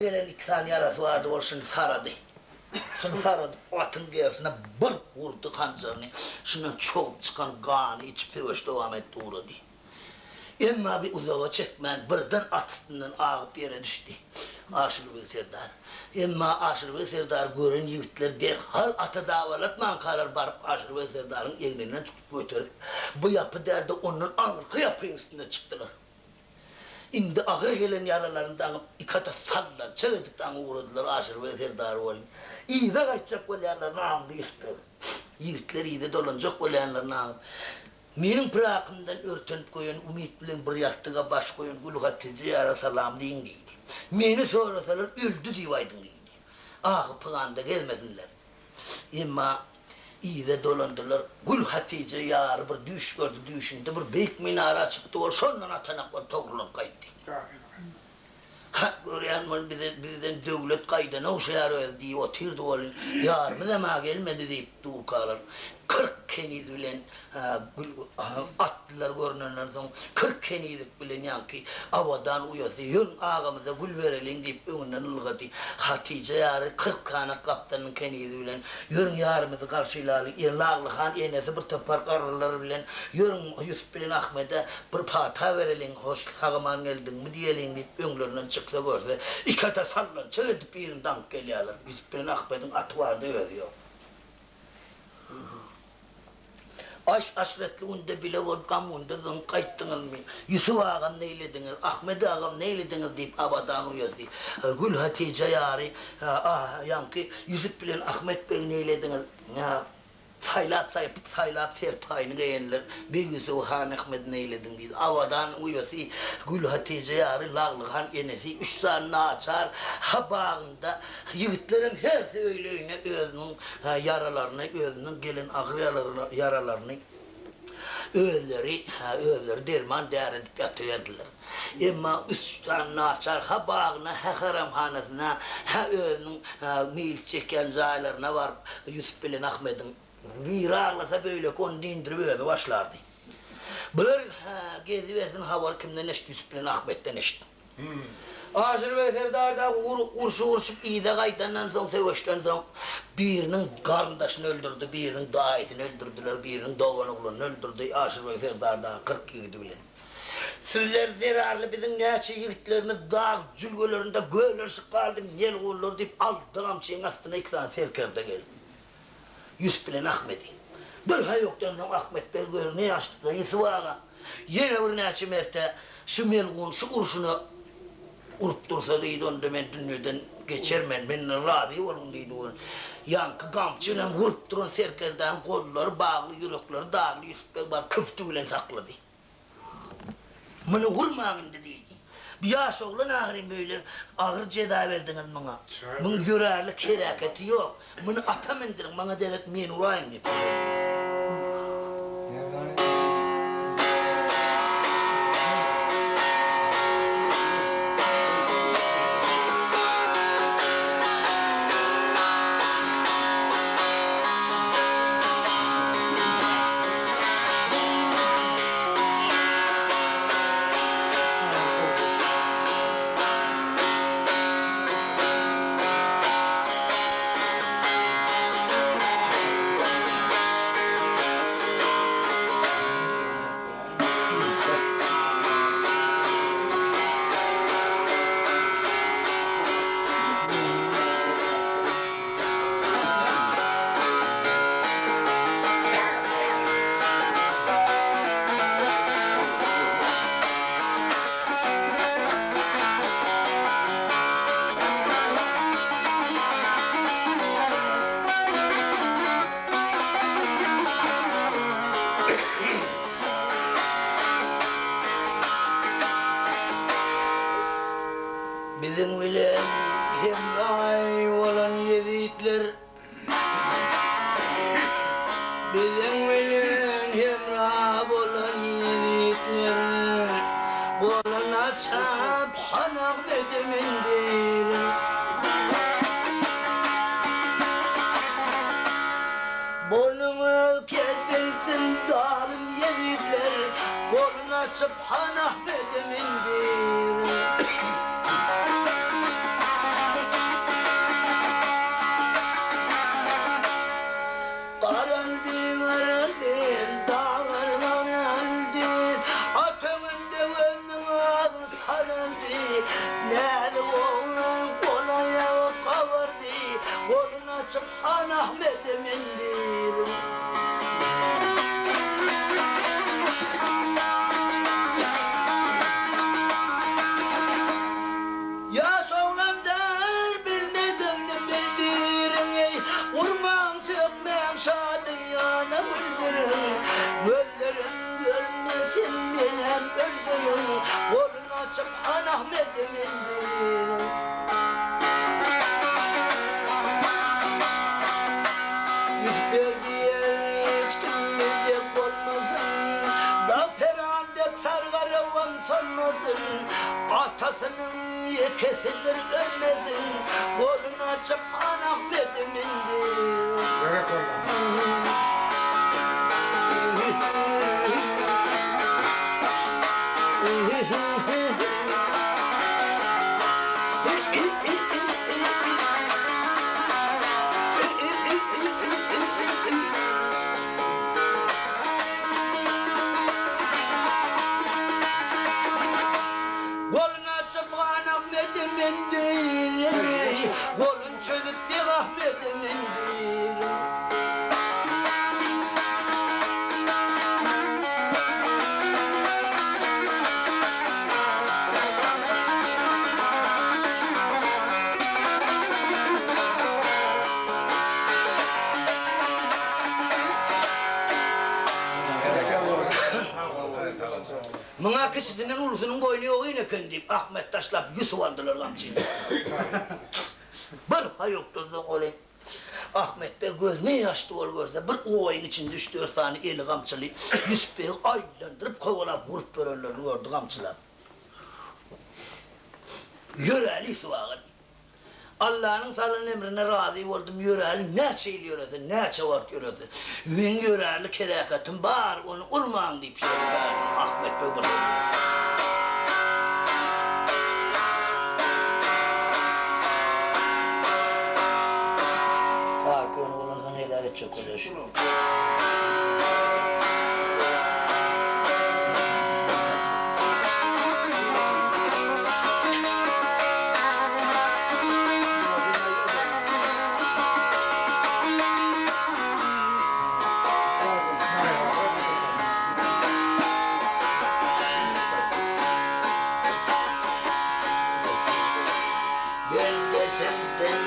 Gelen iki sany ýarasy bardy, ol şuny sarady. Şuny saradyp, atyň gersine bir urdy hanjaryny. Şundan çogup çykan gany içip söweş dowam etdi ugrady. Emma bi uzaga çekmän, birden at üstünden agyp ýere düşdi. Aşyrbeg serdar. Emma Aşyrbeg serdary gören ýigitler derhal ata dawalatmankalar baryp Aşyrbeg serdaryň egninden tutup göterip, bu ýapy däl-de ondan aňyrky ýapyň üstüne çykdylar. Indi agyr gelen ýaralaryny daňyp, iki ata sallançak edip daňyp ugradylar Aşyrbeg serdary welin, yza gaýtjak bolýanlaryny aňdy Ýusupbeg. Ýigitler yza dolanjak bolýanlaryny aňyp, Meniň pyrakymdan örtenip goýan umyt bilen bir ýassyga baş goýan Gülhatyja ýara salam diýiň diýdi. Meni sorasalar öldi diýip aýdyň diýdi. Ahy-pyganda gezmesinler. Emma yza dolandylar. Gülhatyja ýary bir düýş gördi, düýşünde bir beýik minara çykdy, ol şondan atanak bolup togrulanyp gaýtdy. Hak görýän muny bize bizden döwlet gaýdana ogşaýar özi diýip otyrdy welin, ýarymyzam-a gelmedi diýip durkalar, 40 keniz bilen atlylar görnenden soň, 40 kenizik bilen ýaňky Abadan uýasy, Ýörüň agamyza gül bereliň diýip öňünden ylgady. Hatyja ýary 40 sany gapdanyň kenizi bilen, Ýörüň ýarymyzy garşylaly, Lagly han enesi bir topar garrylar bilen, Ýörüň Ýusup bilen Ahmede bir pata bereliň, hoş sag-aman geldiňmi diýeliň diýip öňlerinden çyksa görse, iki ata sallançak edip birini daňyp gelýärler. Ýusup bilen Ahmediň aty bardy, özi ýok. Aş-aşretli günde bile bolup gam günde zyňyp gaýtdyňyzmy? Ýusup agam neýlediňiz, Ahmet agam neýlediňiz diýip Abadan uýasy, Gülhatyja ýary, ýaňky Ýusup bilen Ahmet begi neýlediňiz? Saýlap saýlap serpaýyny geýenler Beg Ýusuby han Ahmedi neýlediň diýdi. Abadan uýasy, Gülhatyja ýary, Lagly han enesi, üç sany naçar ha bagynda ýigitlerem hersi öýli-öýüne özüniň ýaralaryny, özüniň gelen agyr ýaralaryny özleri özleri derman däri edip ýatyberdiler. Emma üç sany naçar ha bagyna, hä haremhanasyna, hä özüniň meýlis çekýän jaýlaryna baryp, Ýusup bilen Ahmediň biri aglasa, beýleki ony diňdirip özi başlardy. Bular gezibersin habary kimden eşitdi, Ýusup bilen Ahmetden eşitdi. Aşyrbeg serdar dagy urşy urşup yza gaýdandan soň, söweşden soň biriniň garyndaşyny öldürdi, biriniň daýysyny öldürdiler, biriniň doganoglanyny öldürdi Aşyrbeg serdar dagy 40 ýigidi bilen. Sizler zerarly biziň näçe ýigitlerimiz dag jülgelerinde gölerişip galdy, melgunlar diýip aldy gamçyň astyna iki sany serkerde geldi. Ýusup bilen Ahmedi. Bir haýukdan soň Ahmet beg gözüni ýaşdypdyr. Ýusup aga, ýene birnäçe merte şu melgun şu urşuna urup dursa diýdi, onda men dünýeden geçermen, menden razy boluň diýdi. Ol ýaňky gamçy bilen urup duran serkerdäniň gollary bagly, ýürekleri dagly Ýusup beg baryp küfti bilen saklady. Muny urmaň indi, diýdi. Bu ýaş oglan ahyryn beýle agyr jeza berdiňiz muňa. Muň ýörärlik hereketi ýok. Muny ata mündüriň, maňa derek men uraýyn, diýip buýurdy. Biziň bilen hemraý bolan ýezitler Biziň bilen hemra bolan ýezitler Golun açyp han Ahmede mündirin. Boýnuňyz kesilsin zalym ýezitler, Golun açyp han Ahmede mündirin. Goluna çykan Ahmede mendirin. Ýaş oglan däl bilmedigini bildirin eý, Urmaň sökmäň şadyýana güldürin. Gözlerim görmesin menem öldürin, Goluna çykan Ahmede mendirin. Ýüzbe diýer hiç kim dek bolmasyn, Zaperan dek sargarawam solmasyn, Atasynyň ýekesidir ölmesin, Goluna çykan Ahmedi mendir. Goluna çypgan Ahmedi mendirin, Golun çözüp beg Ahmedi mendirin. Muňa kiçisinden ulusynyň boýny ýogyn eken diýip, Ahmet taşlap Ýusup aldylar gamçyny. Bir haýukdyrdyň ony. Ahmet beg gözüne ýaş doly görse, bir oýuň içinde üç-dört sany eli gamçyly Ýusup begi aýlandyryp kowalap urup ýörenlerini gördi gamçylap. Ýöräli Ýusup aga diýip. Allanyň salan emrine razy boldum, ýöräli näçe ýyl ýörese, näçe wagt ýörese, meň ýörärlik heläketim bar, ony urmaň diýip şeýle bärden Ahmet beg bir bolýar. Tar köne bolansoň heläk etjek bolýar şu. Bendesinden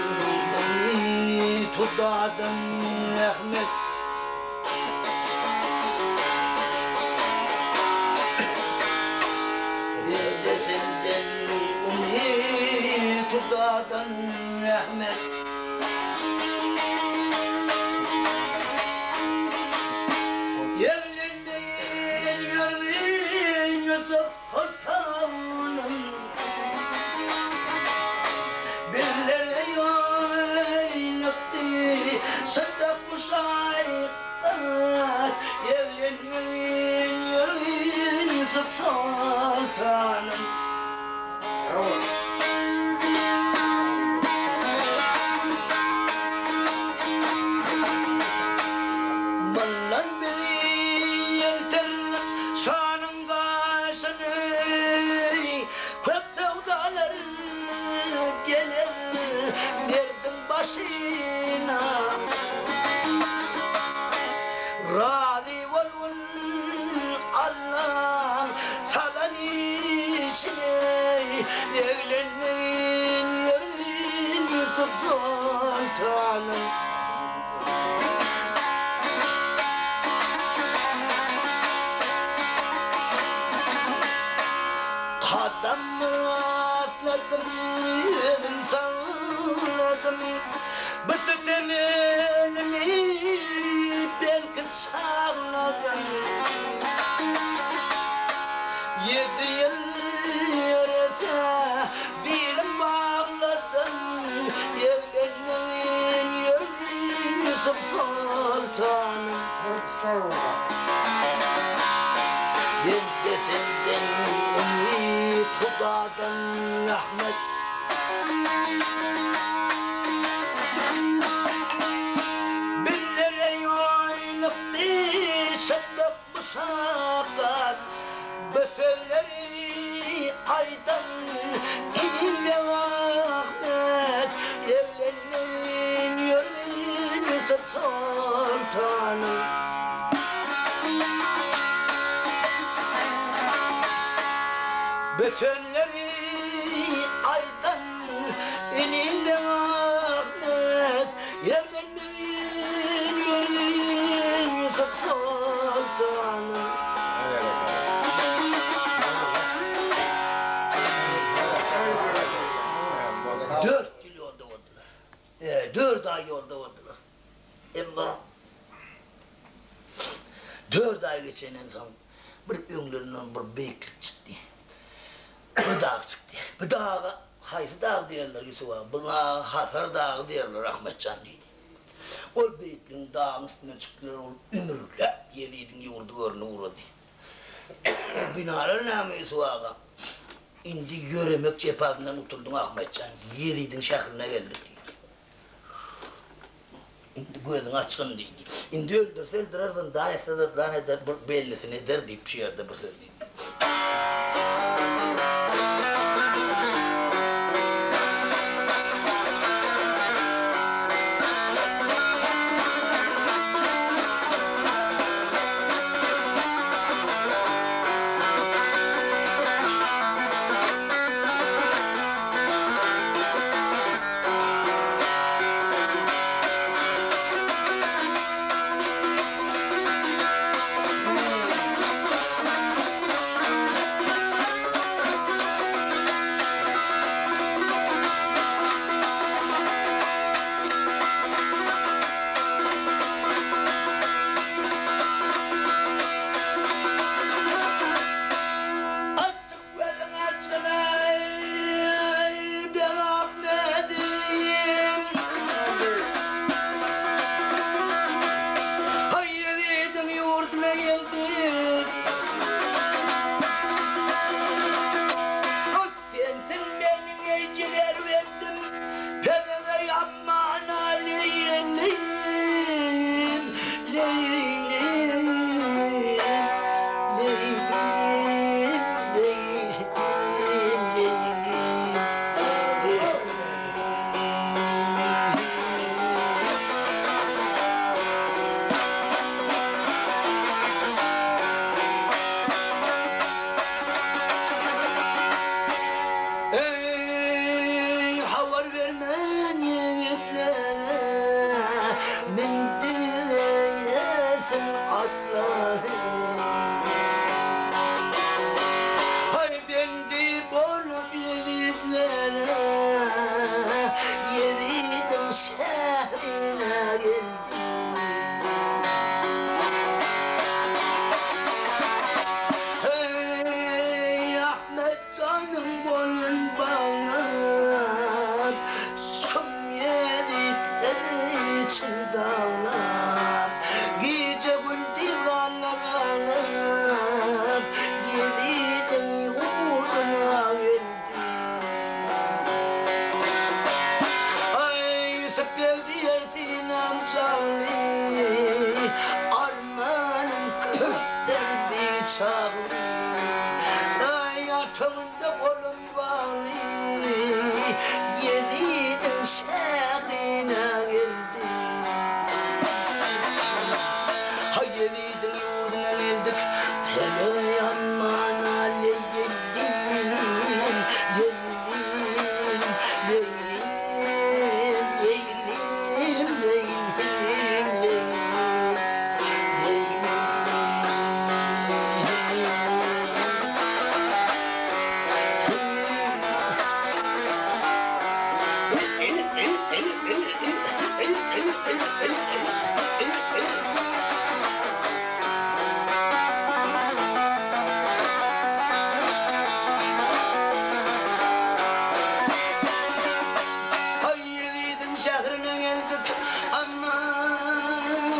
tudadan Mehmet. Bendesinden umyt tudadan Mehmet. Evlenmeyin ýörgün Ýusup soltanyň. Bizlere ýaýlykdy şyddap muşaýykgat, Evlenmeyin ýörgün Ýusup soltanyň. Mundan bizi ýelter şanyň gaşyny, Köp söwdalar geler merdiň başyna. Razy bolgun Allaň salan işine, Eglenmeýin ýörgün Ýusup soltanyň. Kadam rastladym, özüm sagladym, Bu sütem özümi belki çagladym. Ýedi ýyl ýörese bilim bagladym, Eglenmegin ýörgün Ýusup soltanym. Bende senden umyt Hudadan rahmet. Bizlere ýaýylypdy şytdyk muşakgat, Bu sözleri aýdan inim Ahmet, Eglenmeýin ýörün. Ötenleri aýdan ininden Ahmet, Ýerlenmegin ýörgün Ýusup soltanyň. Dört ýyl ýolda boldular. Dört aý ýolda boldular. Emma dört aý geçenden soň bir öňlerinden bir beýiklik çykdy. Bir dag çykdy. Bu daga haýsy dag diýerler, Ýusup aga? Bu daga Hasar dagy diýerler, Ahmetjan diýdi. Ol beýikligiň dagyň üstüne çykdylar, ol ümürläp Ýezidiň ýurdy görnüp ugrady. Bu binalar näme, Ýusup aga? Indi ýöremek jepasyndan gutuldyň, Ahmetjan. Ýezidiň şährine geldik diýdi. Indi gözüňi açgyn diýdi. Indi öldürse öldürer, zyndan etse zyndan eder, bir bellisini eder diýip şu ýerde bir söz diýdi. Açyk gözüň açylaý, beg Ahmedim. Haý, Ýezidiň ýurduna geldik. Hut sensiň meniň eý jigerbendim, Pelege ýapman-a leýlim, leýlim, leýlim, leýlim, leýlim, leýlim. Eý, habar bermän ýigitlere, Mündüräýersiň atlary. Haý, bendi bolup ýigitlere, Ýezidiň şährine geldim. Eý, Ahmet janyň golun baglap, Çuň ýezitler için daglap, Gije-gündiz ganlar alyp, Ýezidiň ýurduna geldim. Aý, Ýusup beg diýer synam çagly, Armanym köpdür biçagly. Aý, ýatagynda golum bagly, Ýezidiň şährine geldim. Haý, Ýezidiň ýurduna geldik, Pele ýamana leýlim, leýlim, leýlim, leýlim, leýlim, leýlim, leýlim. Haý, Ýezidiň şährine geldik, aman,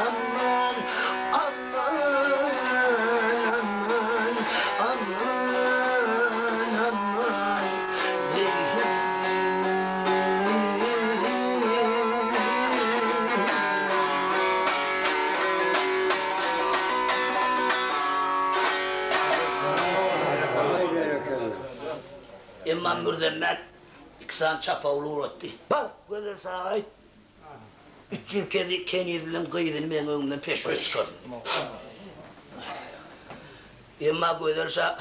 aman, aman, aman, aman, aman, leýlim. Emma Mürzemmet iki sany çapawul ugratdy. Bar, Gözel saňa aýt, 300 keniz bilen gyzyny meň öňümden peşweş çykarsyn diýip. Emma Gözel şa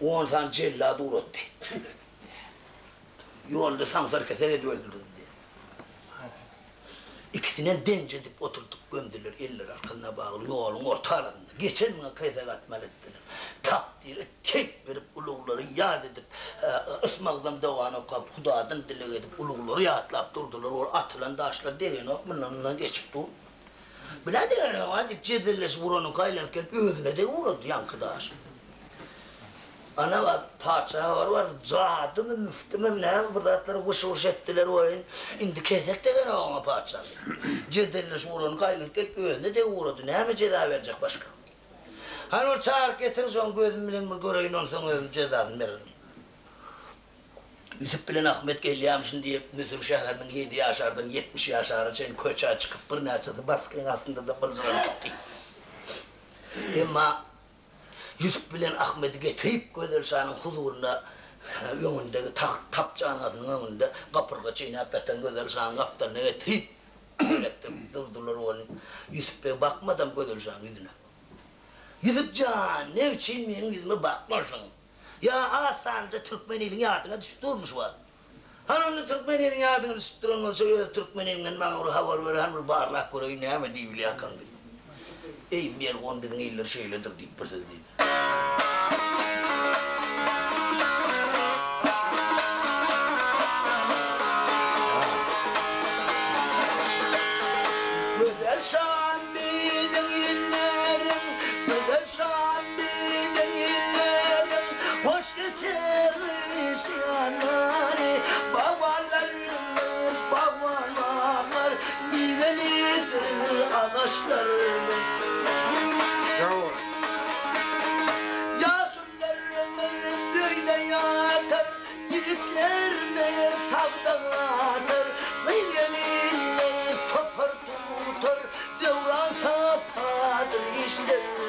on sany jellady ugratdy. Ýolda saňsar-kesek edip öldürdi diýýär. Ikisinem deňje edip oturdyp gömdüler, elleri arkasynda bagly, ýoluň orta arasynda. Geçeniňe kesek atmaly etdiler. Takdyra telp berip, uluglary ýat edip, Ysmagzam dogany okap, Hudadan dileg edip, uluglary ýatlap durdular. Ol atylan daşlar degenok, mundan-mundan geçip dur. Bile degenok-a diýip, jedelleşip uranyňky aýlanyp gelip, özüne degip urady ýaňky daşy. Ana bar, patyşa habar bardy, jadymy, müftümi, näme bir zatlar wyş-wyş etdiler welin, indi kesek degenok oňa patyşa. Jedelleşip uranyňky aýlanyp gelip, özüne degip urady, näme jeza berjek başga? Hany bir çagyryp getiriň, şoň gözüm bilen bir göreýin, onsoň özüm jezasyny bererin. Ýusup bilen Ahmet gelýärmişin diýip, Müsür şäheriniň ýedi ýaşardan 70 ýaşara çenli köçä çykyp, birnäçesi basgyň astynda-da byljyranyp gitdi. Emma Ýusup bilen Ahmedi getirip Gözel şanyň huzuryna öňündegi tagt tapjanasynyň öňünde gapyrga çeýnäp ýatan Gözel şanyň gapdalyna getirip seretdirip durdular welin, Ýusup beg bakmadam Gözel şanyň ýüzüne. Ýusup jan, ne üçin meň ýüzüme bakmarsyň? Ýa az sanlyja türkmen iliň ýadyňa düşüp durmy şu wagt? Hany onda türkmen iliň ýadyňa düşüp duran bolsa öz türkmen iliňden maňa bir habar ber, hany bir barlap göreýin näme diýibilýärkaň diýip. Eý, melgun biziň iller şeýledir diýip bir söz diýdi. Gözel şam biziň illeriň, gözel şam biziň illeriň, hoş geçer gyş ýanlary, Bagbanlarymyz, bagban baglar, miwelidir agaçlarymyz. Ýaşulylarymyz öýde ýatar, ýigitlerimiz sagda gatar, Gyz-gelinler topar tutar, döwran sapadyr işlerimiz.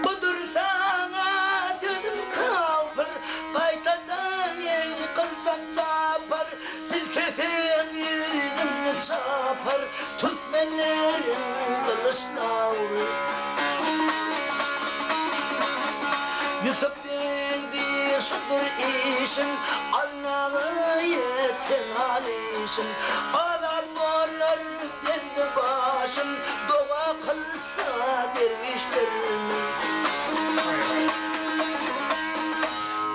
Budur saňa sözüm kawpyr, Gaýtadan ýykylsam tapar, Silkeseň ýüzümni çapar, Türkmenleriň gylyç dawry. Ýusup beg diýr şudur işim, Almaga ýetseň al işim. Azat bolar dendi başym, Doga kylsa derwişlerim.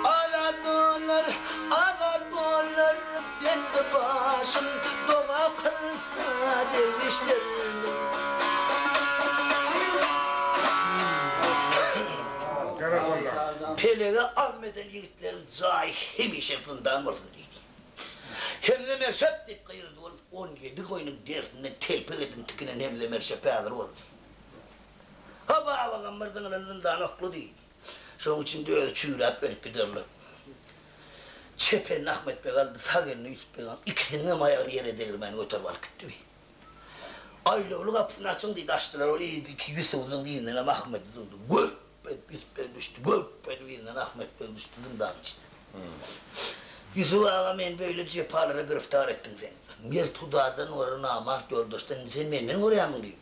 Azat bolar, azat bolar dendi başym, Doga kylsa derwişlerim. Pelege azm eden ýigitleriň jaýy hemişe zyndan bolsun diýdi. Hemze Merşep diýip gygyrdy ol, 17 goýnuň derisinden telpek edinip tikinen Hemze Merşep häzir boldy. Ha babagam bir zyňylan zyndana oklady. Şonuň içinde özi çüýräp ölüp giderler. Çep elini Ahmet beg aldy, sag elini Ýusup beg aldy. Ikisiniňem aýagyny ýere degirmän göterip alyp gitdi. Aýlawly gapysyny açyň diýdi, açdylar. Ol iki Ýusubyň yzyndanam Ahmedi zyňdy. Gürp edip Ýusup beg düşdi, gürp edip yzyndan Ahmet beg düşdi zyndanyň içine. Ýusup aga meni beýle jepalara giriftar etdiň sen. Mert Hudadan görä namart ýoldaşdan indi sen menden görýärmiň diýdi.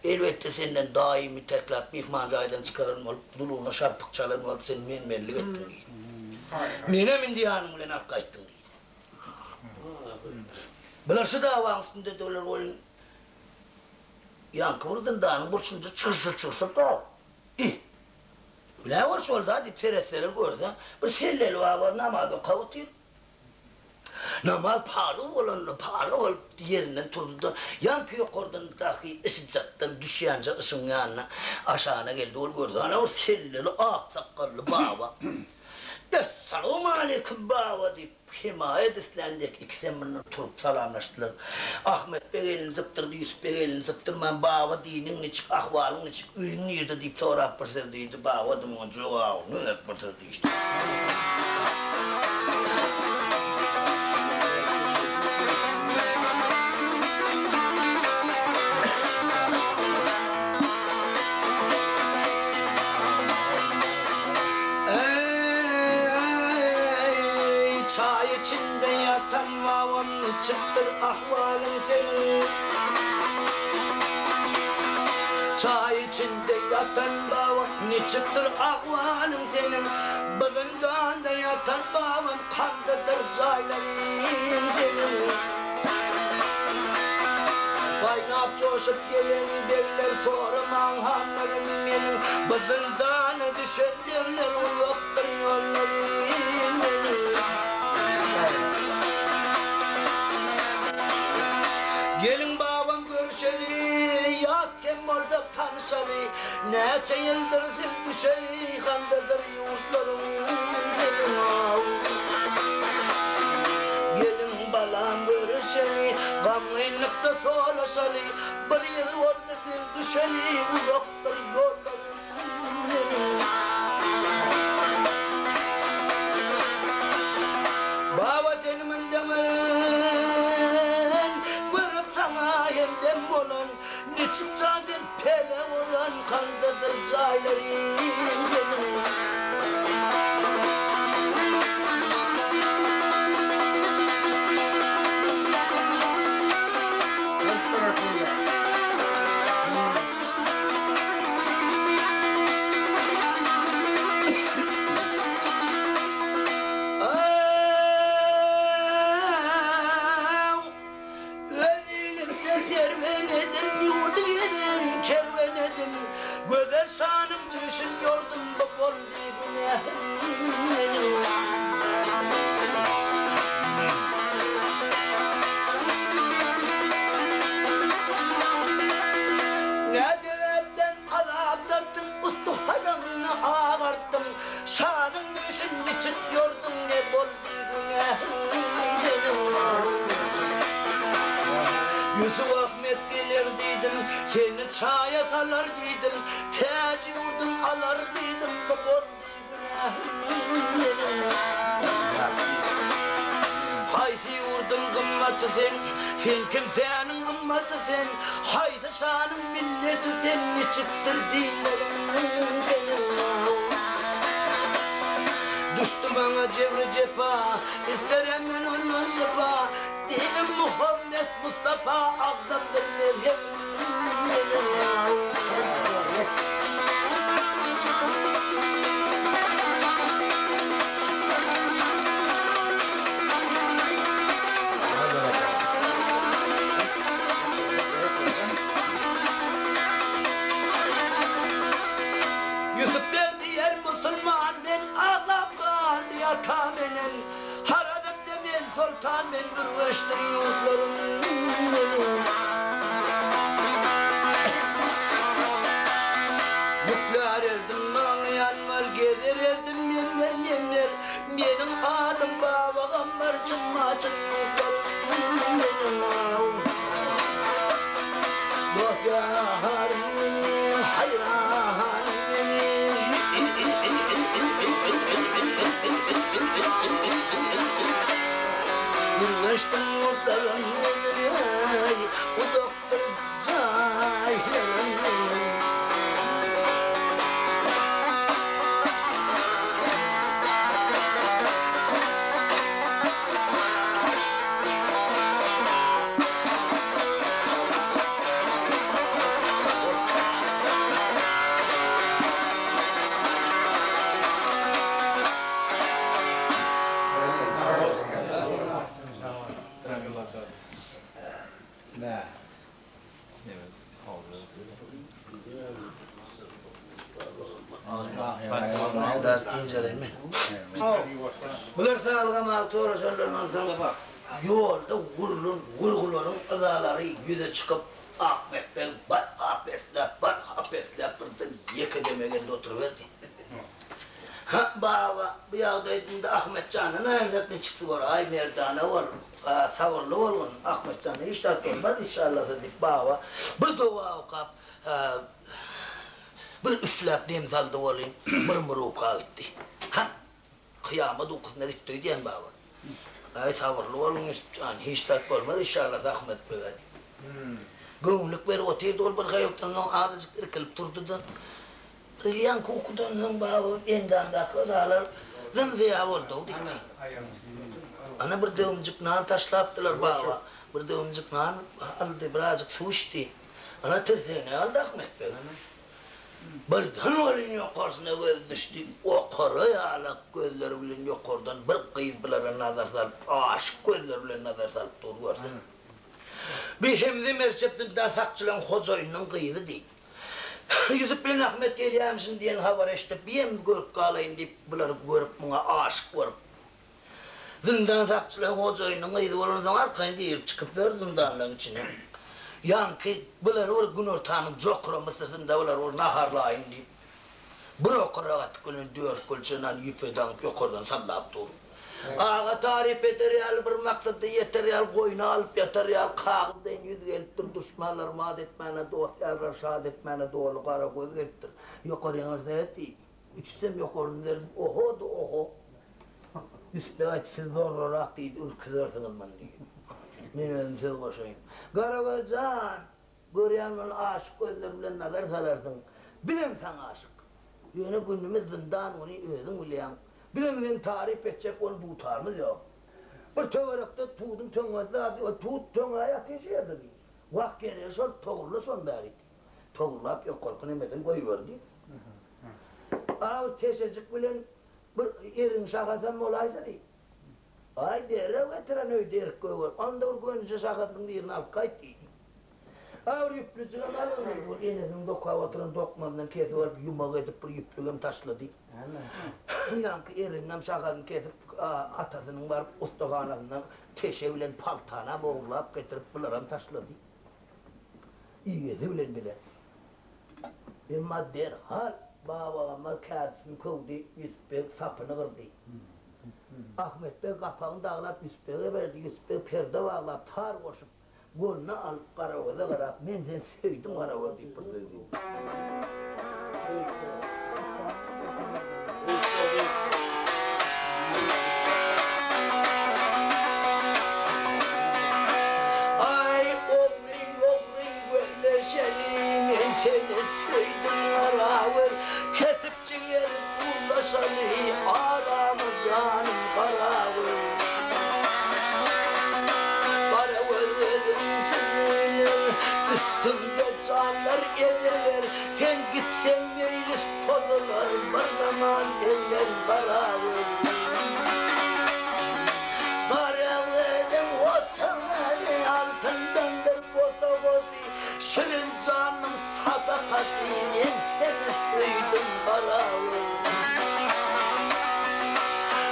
Elbetde senden daýymy itekläp myhman jaýdan çykaran bolup, dulugyna şarpyk çalan bolup sen men-menlik etdiň diýdi. Menem indi ýanyň bilen alyp gaýtdyň diýdi. Bular şu dawaň üstündedirler welin, ýaňky bir zyndanyň burçunda çyrşyr-çyrşyr bar. Ih, bu nä bolşy boldy-a diýip seretseler görse, bir selleli baba namaz okap otyr. Namaz paryg bolanda, paryg bolup ýerinden turdy-da, ýaňky ýokardan daky yşyjakdan düşýänje yşygyň ýanyna aşagyna geldi. Ol görse, ana bir selleli, ak sakgally baba. Essalawmaleýkim, baba! diýip, hemaýat islän dek ikisem mundan turup salamlaşdylar. Ahmet beg elini sypdyrdy, Ýusup beg elini sypdyrman, Baba, diniň niçik, ahwalyň niçik, öýüň nirde diýip sorap bir söz diýdi. Baba-da muňa jogabyny berip bir söz diýişdi. Eý, çaý içinde ýatan babam niçik? Niçikdir ahwalyň seniň? Çaý içinde ýatan babam, Niçikdir ahwalyň seniň? Bu zyndanda ýatan babam, Kandadyr jaýlaryň seniň? Gaýnap joşup gelen begler, Soramaň hallarym meniň. Bu zyndana düşen begler, Uzakdyr ýollarym meniň. Geliň babam görüşeli, Ýat hem bolsak tanyşaly. Näçe ýyldyr siz düşeli, Handadyr ýurtlaryň seniň-ow. Geliň balam görüşeli, Gamgynlykda soraşaly. Bir ýyl boldy biz düşeli, Uzakdyr ýollaryň meniň. Baba seni mundan ölen, Görüp saňa hemdem bolan, Niçik jan sen pele bolan, Kandadyr jaýlaryň seniň. Aw, öz ilimde serwen edin, Ýurdy gezerin kerwen edin, Gözel şanyň düýşün ýordum, Bu boldy günähim meniň. Nä sebäpden azap tartdyň, Ustuhanyňy agartdyň, Şanyň düýşün niçik ýorduň, Ne boldy günähiň seniň? Ýusup Ahmet geler diýdim, Seni çaýa salar diýdim, Täji ýurduň alar diýdim, Bu boldy Haýsy ýurduň gymmaty sen, Sen kimsäniň ymmaty sen, Haýsy şanyň milleti sen, Niçikdir dinleriň seniň? Düşdi maňa jebri-jepa, Isterem men ondan şypa, Dinim Muhammet Mustapa, Agzamdyr mezhebim meniň. Ýusup beg diýer musulman men Aglap galdy atam enem Harazmda men soltan men Ürgençdir ýurtlarym meniň. Ýüklär erdim maňa ýanmar Gezer erdim memmer memmer Meniň adym Baba Gammar Çyn-maçyn ýurtlarym meniň. Dost ýarym meniň haýranym meniň. Ürgençden ýurtlarym meniň Uzakdyr jaýlarym meniň. Das dynç alaymy? Bular saglygam alyp soraşanlaryndan soň ýolda gurlan gurgularyň yzalary ýüze çykyp, Ahmet beg barha pesläp, barha pesläp birden ýeke deme geldi oturyberdi. Hä, baba, bu ýagdaý indi Ahmet jandan aýrylsak niçiksi bor? Aý, merdana bol, sabyrly bolgun, Ahmet jana hiç zat bolmaz, inşallasa diýip, baba bir doga okap, bir üfläp dem saldy welin, bir muruka gitdi. Hä, kyýamat ukusyna gitdi öýdýän baba. Aý, sabyrly boluň, Ýusup jan, hiç zat bolmaz, inşallasa Ahmet beg-ä diýip. Göwünlik berip otyrdy, ol birhaýukdan soň azajyk irkilip turdy-da, Rilýan ukudan soň baba endamdaky yzalar zym-zyýa boldy-ow diýdi. Ana bir döwümjik nan taşlapdylar baba. Bir döwümjik nan aldy, birazjyk suw içdi. Ana tirsegine galdy Ahmet beg. Birden welin ýokarsyna gözi düşdi. Okara ýalak gözleri bilen ýokardan bir gyz bulara nazar salyp, aşyk gözleri bilen nazar salyp dur görse. Bi Hemze merçep zyndan sakçylaň hojaýynynyň gyzydy. Ýusup bilen Ahmet gelýämişin diýen habary eşidip, biem görüp galaýyn diýip, bulary görüp muňa aşyk bolup, zyndan sakçylaň hojaýynynyň gyzy bolansoň arkaýyn girip çykyp ýör zyndanlaň içine. Ýaňky bulary bir günortanyň jokrama ysysynda bulary bir naharlaýyn diýip, Bir okara gatyk bilen dört gülçe nan ýüpe daňyp ýokardan sallap dur. Aga taryp eder ýaly bir maksada ýeter ýaly goýna alyp ýatar ýaly kagyz deýin ýüz gelipdir duşmanlar mat etmäne dost ýarlar şat etmäne doly gara göz gelipdir. Ýokaryňa seret diýip, üçüsem ýokaryny seredip oho-da oho. Üstüne aýt siz zorlarak diýdi ürküzersiňiz muny diýip. Men özüm söz goşaýyn. Garagöz jan! Görýän muny aşyk gözler bilen nazar salarsyň. Bizem saňa aşyk. Ýöne günümiz zyndan güni özüň bilýäň. Bizem seni taryp etjek ony dutarymyz ýok. Bir töwerekde tuduň töňňesi zady ýok. Tut töňňä ýatyr şu ýerde diýdi. Wah geregi şol togrula şony bäri diýdi. Togrulap ýokarky nemeden goýberdi. A bir teşejik bilen bir erigiň şahasam bolaýsa diýdi. Aý, derrew getiren öýde erik gögerip, onda bir gönüje şahasynyň birini alyp gaýt diýdi. A bir ýüplüjigem algyn diýdi. Ol enesiniň dokap oturan dokmasyndan kesip alyp, ýumak edip bir ýüplügem taşlady. Ýaňky erigiňem şahasyny kesip, atasynyň baryp ussahanasyndan teşe bilen paltanam ogurlap getirip, bularam taşlady. Igesi bilen bile. Emma derhal Babagammar kädisini köwdi, Ýusup beg sapyny gyrdy. Ahmet beg gapagyny daglap Ýusup bege berdi, Ýusup beg perde baglap, tar goşup, goluna alyp Garagöze garap, Men seni söýdüm Garagöz diýip bir söz diýdi. Aý, ogryň, ogryň gözleşeli, Men seni söýdüm Garagöz, Kesip jiger gurlaşaly, Aramy janym Garagöz. Garagöz özüň sürüler, Üstüňde janlar eziler, Sen gitseň meýlis pozular, Bir zaman eglen Garagöz. Garagözüň otagy altyndandyr bosagasy, Şirin janyň sadakasy, Men seni söýdüm Garagöz.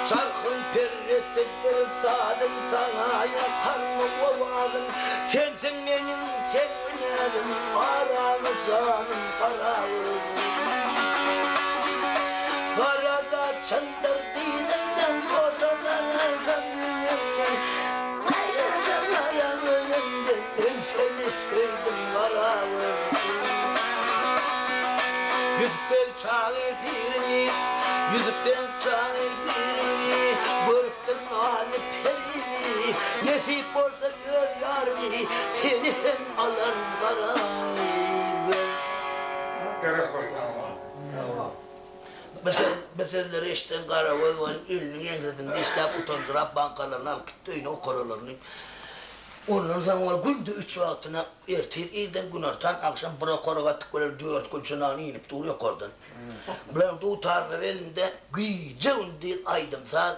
Çarhyň perresidir sazyň, Saňa ýakanmy owazym, Sensiň meniň serwinazym, Aramy janym Garagöz. Garada çyndyr dyzymdan, Gozadan alsam ýüzümden, Aýyrsam aýam özümden, Men seni söýdüm Garagöz. Ýusup beg çagyr pirini, Ýusup beg çagyr pirini, Görüpdir nazy perini, Nesip bolsa öz ýarymy, Seni hem alaryn Garagöz. Gerek boldy. Bu sözleri eşiden Garagöz welin eliniň ýeňsesini dişläp utanjyrap bankalaryny alyp gitdi öýüne okaralaryny. Ondan soň ol günde üç wagtyna ertir irden, günortan, agşam bir okara gatyk bilen dört külçe nan iýnip dur ýokardan. Bularyň dutarlary elinde gije-gündiz aýdym-saz,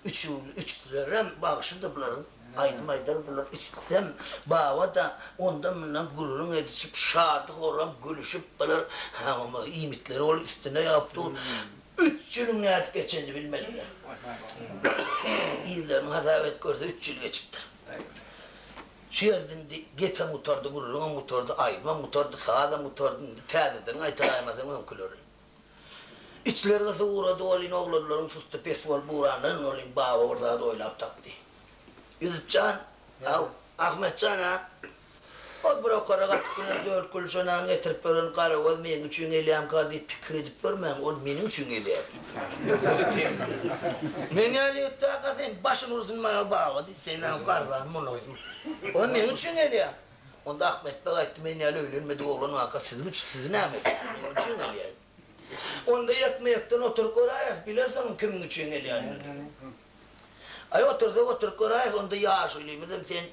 üçüwli üçüsilerem bagşydy bularyň. Aýdym aýdardylar, içsem Baba-da ondan-mundan gürrüň edişip, şady-horram gülüşip bular iýmitleri ol üstüne ýagyp dur. Üç ýylyň nädip geçenini bilmediler. Yzlaryny hasap edip görse, üç ýyl geçipdir. Şu ýerde indi gepem gutardy, gürrüňem gutardy, aýdymam gutardy, sazam gutardy, indi täzeden gaýtalaýmasaň öňküleri. Içleri gysyp ugrady welin, oglanlaryň susty-pes bolup ugrandan welin, Baba bir zat oýlap tapdy. Ýusup jan, haw, Ahmet jan-a, ol bir okara gatyp bilen dört gülşe nan getirip beren Garagöz meň üçin gelýämka diýip pikir edip görmäň, ol meniň üçin gelýär diýdi. Men ýaly ýigit-däka sen başyny ursun maňa Baba diýdi, sen-ä garran muny. Ol meň üçin gelýär. Onda Ahmet beg aýtdy, Men ýaly öýlenmedik oglan barka siziň üçin, sizi näme etsin, meniň üçin gelýär. Onda ýekme-ýekden oturyp göräýeris, bilersiň onuň kimiň üçin gelýänini. Aý otursak oturyp göräýeris, onda ýaşulymyzam sen,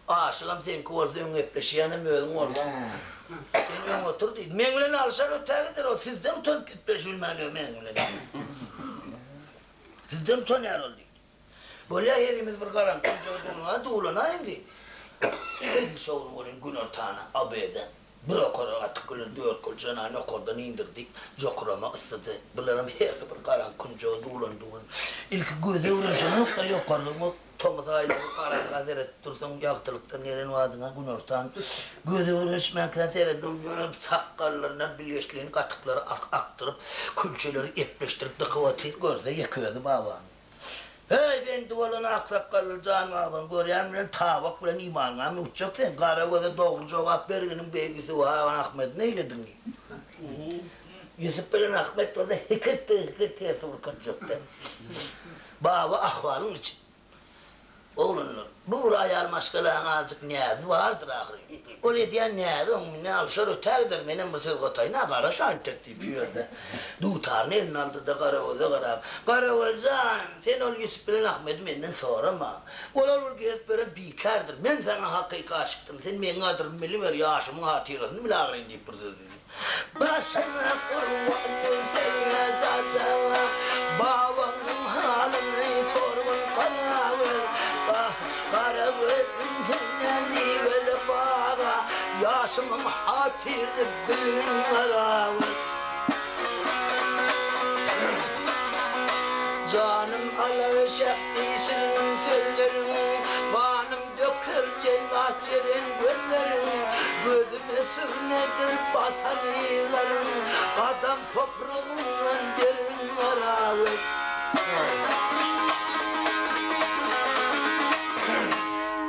aşygam seňki bolsa öň gepleşýänem özüň bolsaň. Sen öň otur diýdi. Meň bilen alşar ötägider ol, sizden utanyp gepleşibilmän ýör meň bilen. Sizden utanýar ol diýdi. Bolýa herimiz bir garaňky künjege duluna duwlanaýyň diýdi. Edil şo gün welin günortana, obeda, bir okara gatyk bilen dörtgül jenany ýokardan indirdi. Jokrama yssydy. Bularam hersi bir garaňky künjege duwlandy welin, ilki göze öwrenişenok-da ýokarlygyňa tomus aýlary garaňka seredip dursaň, ýagtylykdan gelen badyňa günortan göze öwrenişmänkä seredip ýöne sakgallaryndan bilgeşleýin gatyklary akdyryp, külçeleri epleşdirip dykyp otyr, görse ýeke özi babanyň. Heý, bendi bolan aksakgally jan babaň görýän bilen tabak bilen imanyňam uçjak sen, gara göze dogry jogap berginiň beýik Ýusuby han Ahmedi neýlediň diýip. Ýusup bilen Ahmet bolsa hikirtde-hikir tersi bir künjekde. Baba ahwalyň niçik? Oglanlar, bu bir aýal maşgalaň azjyk näzi bardyr ahyry. Ol edýän näzi oň mine alşar ötägider, menem bir söz gataýyn-a, garaş antek diýip, şu ýerde dutaryny eline aldy-da, Garagöze garap, Garagöz jan, sen ol Ýusup bilen Ahmedi menden sorama. Olar bir gezip beren bikärdir. Men saňa hakyky aşykdym, sen meň gadyrymy biliber, ýaşymyň hatyrasyny bil ahyryn diýip bir söz diýdi. Başyňa gurban bolsun dadaňa, Babaňyň halyny sorgun Garagöz. Garagözüm senden miweli baga, Ýaşymyň hatyryny bilgin Garagöz. Janym alar şähdi şirin sözleriň, Ganym döker jellat jeren gözleriň, Gözüme sürmedir basan yzlaryň, Gadam topragyňdan derin Garagöz.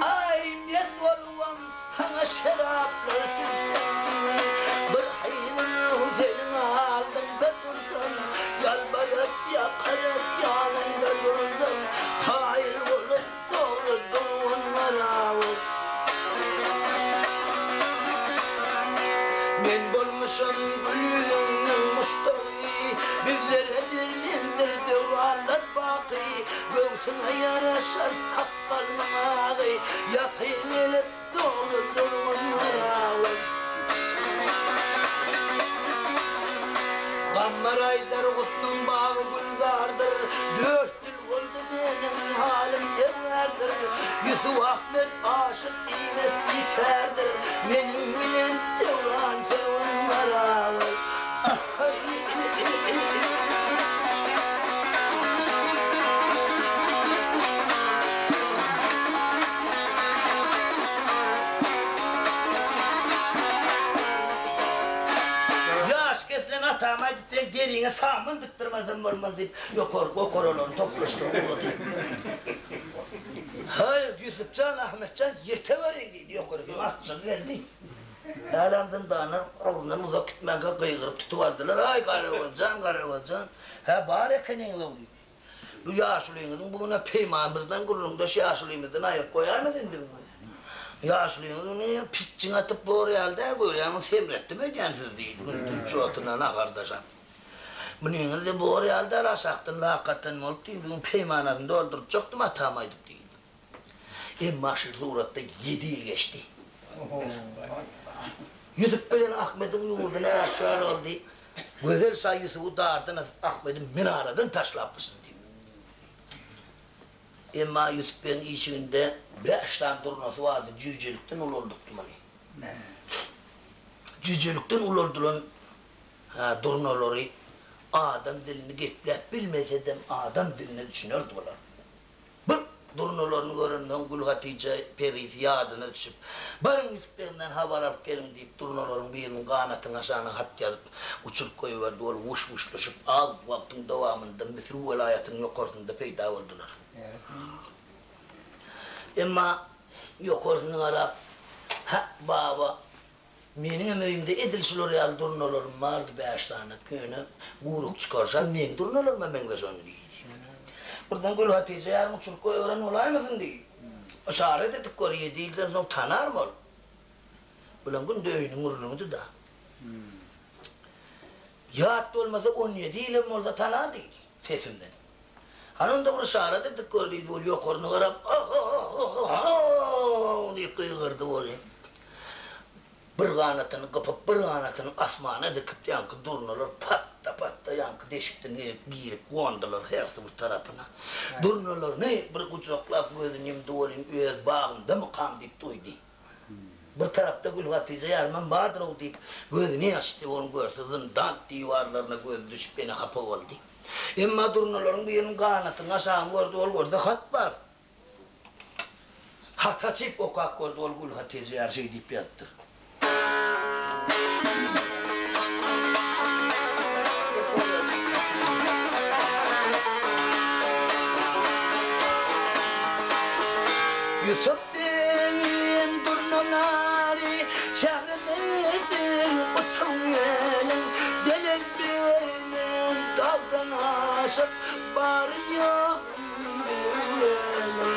Aý, mes bolubam saňa şeraplar süzsem, Bir hili seniň aldyňda dursam, Ýalbaryp, ýakaryp ýanyňda dursam, Kaýyl bolup Dogry durgun Garagöz. Men bolmuşam gül ýüzüňniň muşdagy, Bizlere berlendir döwranlar baky, Göwsüňe ýaraşar sakgalynyň agy, Ýakyn gelip dogry durgun Garagöz. Gammar aýdar gusnuň bagy gülzardyr, Dört dil Boldy meniň halym ebgardyr, Ýusup Ahmet aşyk diýmes bikärdir, Meniň bilen döwran sürgün barabar. Ýaş kesilen atam aýdyp seň deriňe samyn dikdirmesem bolmaz diýip, Ýokarky okaralaryny toplaşdyryp ugrady. Haý, Ýusup jan, Ahmet jan, ýeteweriň! diýdi. Ýokary hem atjygy geldi. Hälem zyndanlar agzyndan uzak gitmänkä gygyryp tutup aldylar, Aý, Garagöz jan, Garagöz jan, hä, bar ekeniňiz-ow! diýdi. Bu ýaşulyňyzyň bu güne peýman birden gürrüňdeş ýaşulymyzdan aýryp goýaýma sen bizi bu. Ýaşulyňyz muny pitjiň atyp bor ýaly däl, görýäňmi, semretdim öýdýän sizi diýdi. Günde üç wagtyna nahar daşap. Munyňyz-da bor ýaly däl, aşakdan lak atan bolup diýdi, biziň peýmanasyny doldurtjakdym atam aýdyp diýdi. Emma şul suratda ýedi ýyl geçdi. Ýusup bilen Ahmediň ýurduna äşgär boldy. Gözel şa Ýusuby dardan asyp Ahmedi minaradan taşlapmyşyn diýip. Emma Ýusup begiň işiginde bäş sany durnasy bardy, jüýjelikden ulaldypdy muny. Jüýjelikden ulaldylan Hä, durnalary adam dilini gepläp bilmesedem adam diline düşünerdi bular. Bir durnalaryny görensoň Gülhatyja perisi ýadyna düşüp, Baryň Ýusup begimden habar alyp geliň diýip, durnalaryň biriniň ganatynyň aşagyna hat ýazyp, uçuryp goýberdi. Ol wuş-wuşlaşyp, az wagtyň dowamynda Müsür welaýatynyň ýokarsynda peýda boldular. Emma ýokarsyny garap, Hä, baba, Meniňem öýümde edil şular ýaly durnalarym bardy, bäş sany. Ýöne guruk çykarşa meň durnalaryma meňzeş ony diýdi. Birden Gülhatyja ýaryň uçuryp goýberen bolaýmasyn diýdi. Yşarat edip gör, ýedi ýyldan soň tanarmy ol? Bulam günde öýüniň gürrüňidi-da. Ýat bolmasa, on ýedi ýylam bolsa tanar diýdi, sesimden. Hany onda bir yşarat edip gör diýdi, ol ýokaryna garap, Ah-ah-ah-ah-ah! diýip gygyrdy welin, bir ganatyny gypyp, bir ganatyny asmana dikip, ýaňky durnalar patda-patda ýaňky deşikden gelip girip gondular hersi bir tarapyna. Durnalaryny bir gujaklap gözüni ýumdy welin, öz bagymdamykam diýip duýdy. Bir tarapda Gülhatyja ýarymam bardyr-ow diýip, gözüni açdy, ony görse zyndan diwarlaryna gözi düşüp ene hapa boldy. Emma durnalaryň biriniň ganatynyň aşagyny gördi, ol görse hat bar. Haty açyp okap gördi, ol Gülhatyja ýar şeý diýip ýazypdyr. Ýusup Begiň durnalary şährimiziň uçup geliň, Belent-belent dagdan aşyp, baryn-ýogyn bilip geliň.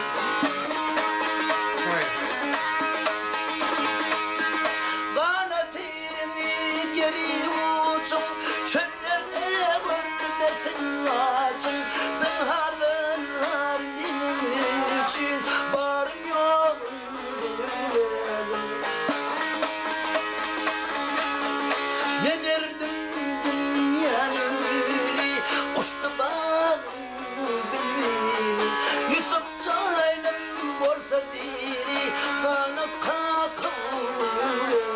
Ganatyňy gerip uçuň, çöllerde görmesin laçyn, Zynhar-zynhar meniň üçin baryň-ýogyn bilip geliň. Men erdim dünýäniň güli, uçdy bagyň bilbili, Ýusup janym bolsa diri, ganat kakyp geliň.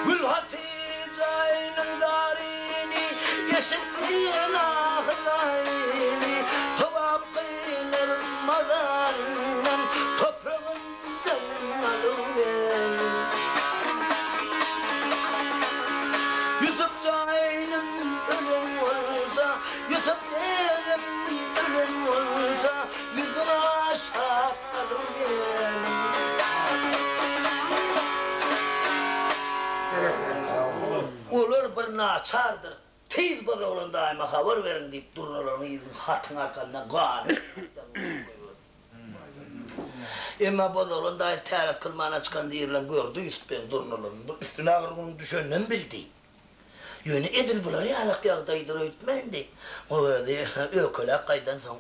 Gülhatyjaýynyň zaryny eşitdi ahy-zaryny, Togap kylar mazaryndan, topragyndan alyp geliň. Ýusup jaýynym ölen bolsa, Ýusup begim ölen bolsa, Ýüzüni aşak salyp geliň. Olar bir naçardyr, tiz Bozoglan daýyma habar beriň diýip, durnalaryň yzyny hatyň arkasynda gany uçup goýberdi. Emma Bozoglan daýy täret kylmana çykan dirilerini gördi, Ýusup begiň durnalaryny bir üstüne agyr günüň düşeninem bildi. Ýöne edil bular ýalak ýagdaýdyr öýtmändi. O özi öýkeläp gaýdansoň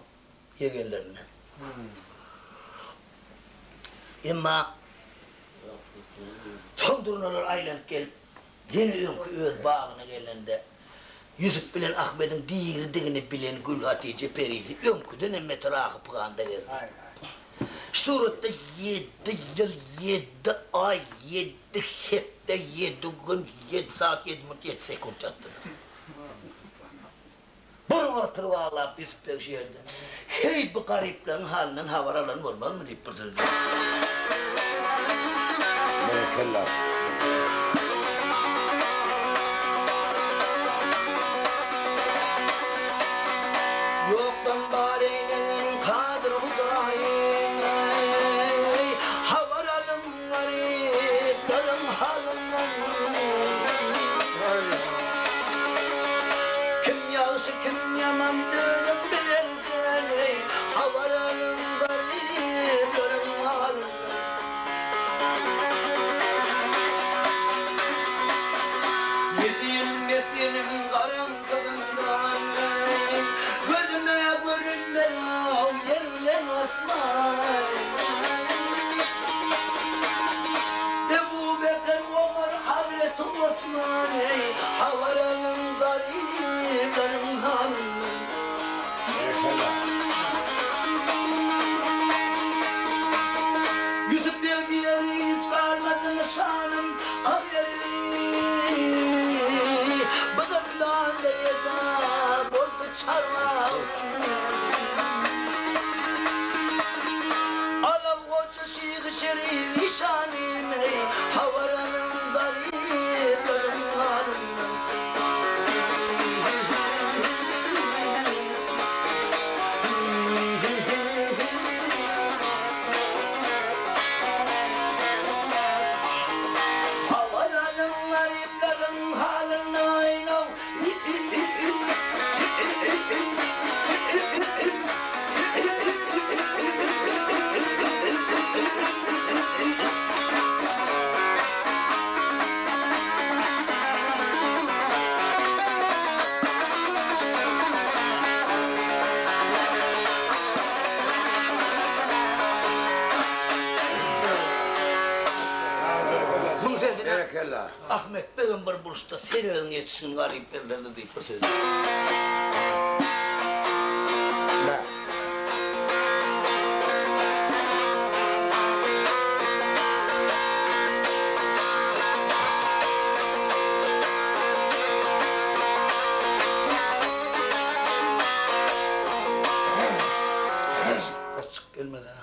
ýegenlerinden. Emma soň durnalar aýlanyp gelip, ýene öňki öz bagyna gelende, Ýusup bilen Ahmediň diridigini bilen Gülhatyja perisi öňküdenem beter ahy-pyganda gezdi. Şu suratda ýedi ýyl, ýedi aý, ýedi hepde, ýedi gün, ýedi sagat, ýedi minut, ýedi sekunt ýatdylar. Bir oturyp aglap Ýusup beg şu ýerde, Heý, bu garyplaryň halyndan habar alan bolmazmy diýip bir söz diýdi. Berekella. Ýokdan bar eýlegen kadyr Hudaýym, eý, habar alyň garyplaryň halyndan. Kim ýagşy, kim ýaman özüň bilersen, eý, habar alyň garyplaryň halyndan. Ýedi ýyl mesgeniň garaňkylygyndan, eý, gözüme görünmez-ow ýer bilen asman. Ebu Bekir, Omar, Hazreti Osman, eý, habar alyň garyplaryň halyndan. Berekella. Ýusup beg diýer hiç galmady nyşanym, ak ýeri bu zyndanda eda boldy çarwagym. Alaw goja şyhy şerif işanym, eý, habar alyň garyplaryň halyndan. Habar alyň garyplaryň halyndan, ow. Berekella. Ahmet begem bir burçda sen özüň ýetişgin garyp ýerlerde diýip bir söz. Bä. Bas çykyp gelmez ha.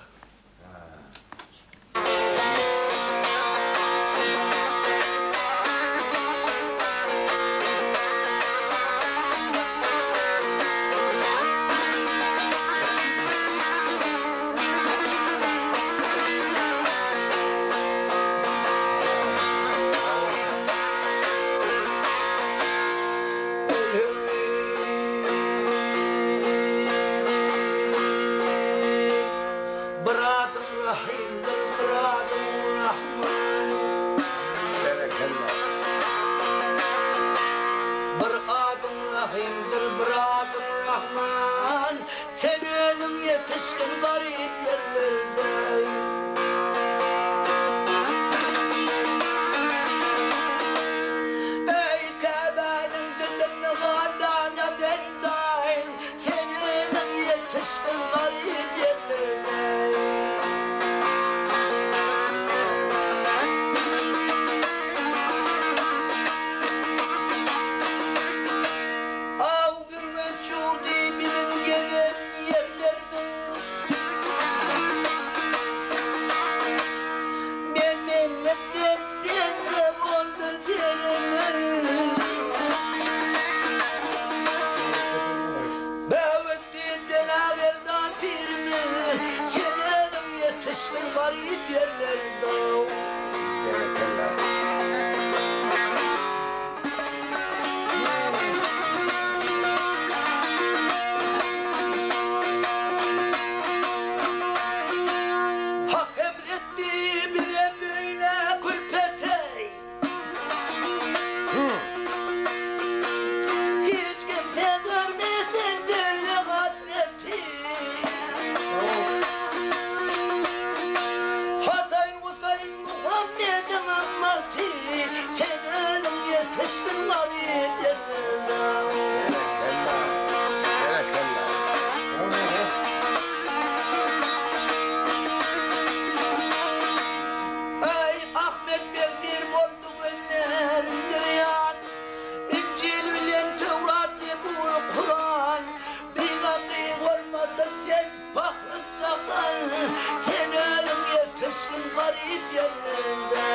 Bir adyň Rahymdyr, bir adyň Rahman. Berekella. Bir adyň Rahymdyr, bir adyň Rahman. Sen özüň ýetişgin garyp ýerlerde. Eý, Käbäniň düzümini galdana bendaýyn, Sen özüň ýetişgin garyp ýerlerde. Aw Gürgenç ýurdy biziň gelen ýerlerimiz. Men-menlikden bende boldy serimiz. Bäwetdin Benagerdan pirimiz, Sen özüň ýetişgin garyp ýerlerde. Berekella. Hak emretdi bize beýle külpeti. Hiç kimse görmesin beýle hasreti. Hasan Huseýn Muhammediň ymmaty, Sen özüň ýetişgin garyp ýerlerde. Berekella. Berekella. Eý, Ahmet beg dir boldy gözlerim girýan, Injil bilen Töwrat, Zebur, Kuran, Bigaky bolmasa sen pahry çakan, Sen özüň ýetişgin garyp ýerlerde.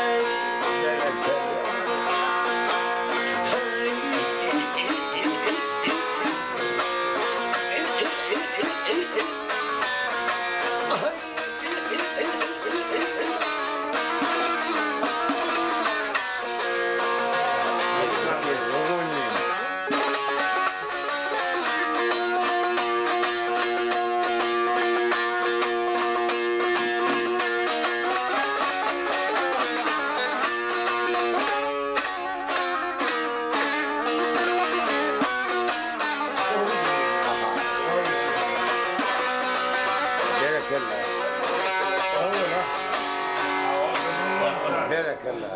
Berekella. Berekella. Berekella.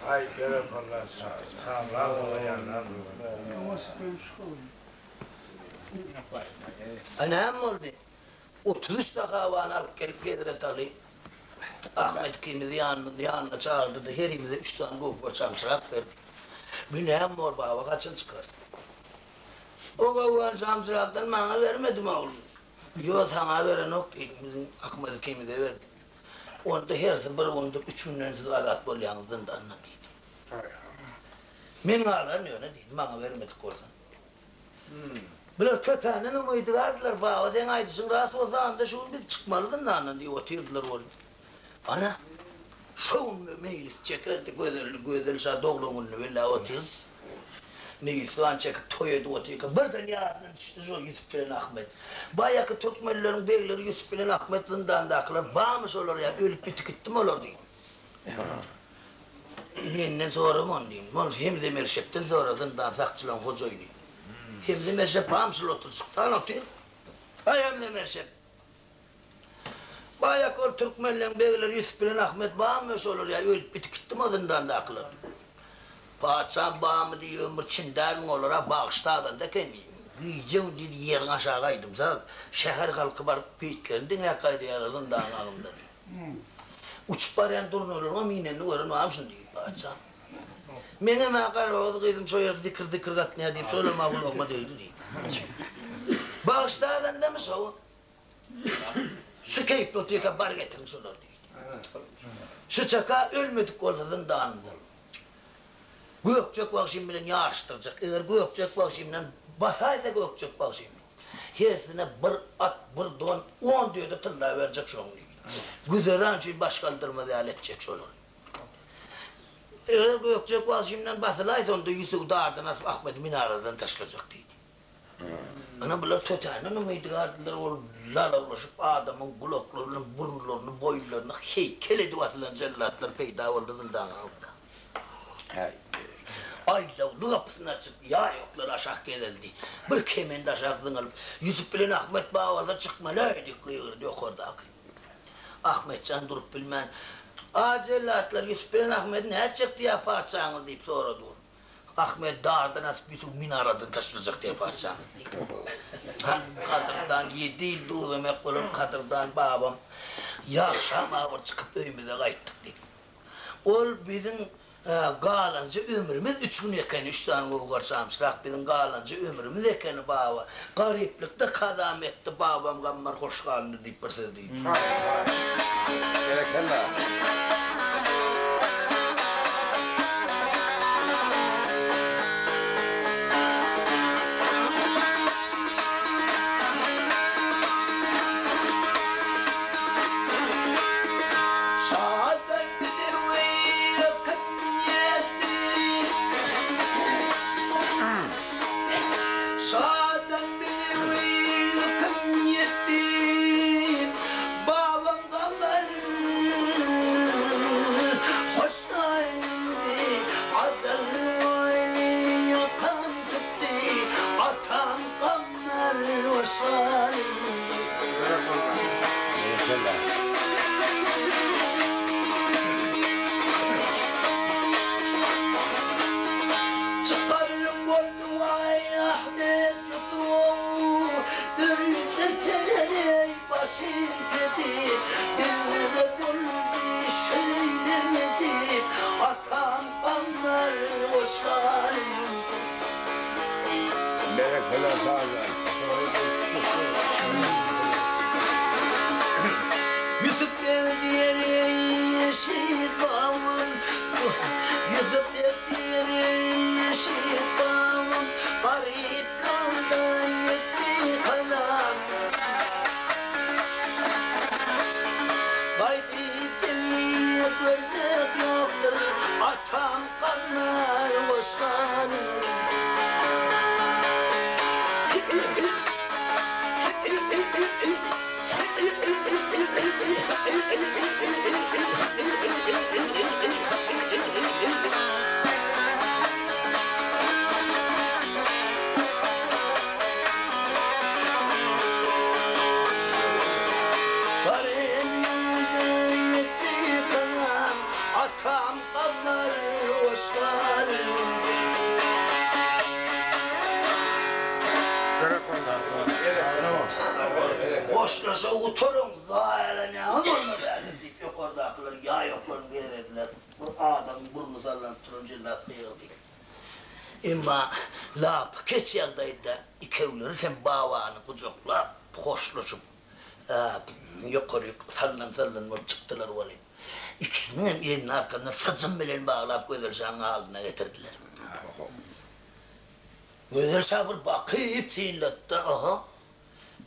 Ay berekella. Sağ ol. Näme boldy? 33 sahabany alyp gelip Hezret Aly Ahmet ikimizi ýanyna çagyrdy-da, herimize üç sany göwher çamçyrak berdi. Bu näme bor, baba, haçan çykarys? O göwher çamçyrakdan maňa bermedimi, oglum? Ýok, saňa berenok diýdim, biziň Ahmet ikimize berdi. Onda hersi bir gündür, üç günden siz azat bolýaňyz zyndandan diýdi. Men galaryn ýöne diýdi, maňa bermedik bolsaň. Bular tötänden umydy gardylar, baba seň aýdyşyň rast bolsa anda şu gün biz çykmaly zyndandan diýip otyrdylar weli. Ana, şo gün meýlis çekerdi Gözel, Gözel şa doglan gününi belläp otyr. Meýlis wan çekip toý edip otyrka birden ýadyna düşdi şo Ýusup bilen Ahmet. Baýaky türkmenleriň begleri Ýusup bilen Ahmet zyndandakylar barmy şolar ýa ölüp bitip gitdimi olar diýip. Menden sorama ony diýdim. Ol Hemze Merşepden sora, zyndan sakçylaryň hojaýyny. Hemze Merşep bamşyl oturyşykdan otyr. Aý, Hemze Merşep! Baýak ol türkmenleň begleri Ýusup bilen Ahmet barmy şolar ýa ölüp bitip gitdimi o zyndandakylar diýip. Patyşam barmy diýibem bir çyn dälmiň olara bagyşlaganda eken diýip. Gije-gündiz ýeriň aşagy aýdym-saz, şäher halky baryp beýtlerini diňläp gaýdýarlar zyndanyň agynda diýip. Uçup barýan durnalaryňam inenini gören barmyşyn diýip patyşam. Meňem-ä garabogaz gyzym şo ýerde zikir-zikir gatnaýar diýip şolam-a gulagyma degdi diýip. Bagyşlagandamy şo? Şu keýpli otyrka bar getiriň şolary diýdi. Şu çaka ölmedik bolsa zyndanynda. Gökjek bagşym bilen ýaryşdyrjak. Eger Gökjek bagşymdan basaýsa Gökjek bagşymy, hersine bir at, bir don, on düýe-de tylla berjek şoň diýdi. Güzeran üçin baş galdyrmaz ýaly etjek şolary. Eger Gökjek bagşymdan basylaýsa onda Ýusuby dardan asyp Ahmedi minaradan taşlajak diýdi. Ynha bular tötänden umydygardylar, ol lalawlaşyp adamyň gulaklary bilen burunlaryny, boýunlaryny heýkel edip asylan jellatlar peýda boldy zyndanyň alnynda. Aýlawly gapysyny açyp, ýaý oklary aşak gezeldi. Bir kemende aşak zyňylyp, Ýusup bilen Ahmet babalar çykmaly-eý! diýip gygyrdy ýokardaky. Ahmetjan durup bilmän, A jellatlar, Ýusup bilen Ahmedi nätjek diýýär patyşaňyz? diýip sorady. Ahmet dardan asyp Ýusuby minaradan taşlajak diýýär patyşamyz diýdi. Gadyrdan ýedi ýyl duz-emek bolan gadyrdan babam ýagşam-a bir çykyp öýümize gaýtdyk diýdi. Ol biziň galanja ömrümiz üç gün ekeni, üç sany gowy garşamçyrak biziň galanja ömrümiz ekeni baba. Garyplykda kazam etdi babam Gammar hoş galyndy diýip bir söz diýdi. Berekella. Şadan bizi ýakyn ýetdi. Şadan bizi ýakyn ýetdi. Babam Gambar hoş galdy. Ajal ony ýakam tutdy. Atam Gambar hoş galdy. Berekella. Çykarlyk boldy waý Ahmet Ýusup Öldürseler-eý başyn kesip Bizge boldy şeýle nesip Atam Gammar hoş galdy. Berekella sazlar. Ýusup beg diýer eý eşit babam Ýusup beg diýer eý eşit babam Garyplanda ýetdi kalam Gaýdyp seni görmek ýokdur Ataň Gammar goşgan. Atam Gammar goşgan. Hoşlaşa gutaryň, zaýalanýaňyz bolmaz häzir, diýip, ýokardakylar ýaý oklaryny gezediler. Bir adamyň burny sallanyp duran jellat gygyrdy. Emma lapykeç ýagdaýda ikewleri hem babany gujaklap, hoşlaşyp, ýokaryk sallan-sallan bolup çykdylar welin, ikisiniňem elini arkandan syjym bilen baglap Gözel şanyň aldyna getirdiler. Gözel şa bir bakyp synlady-da, Aha,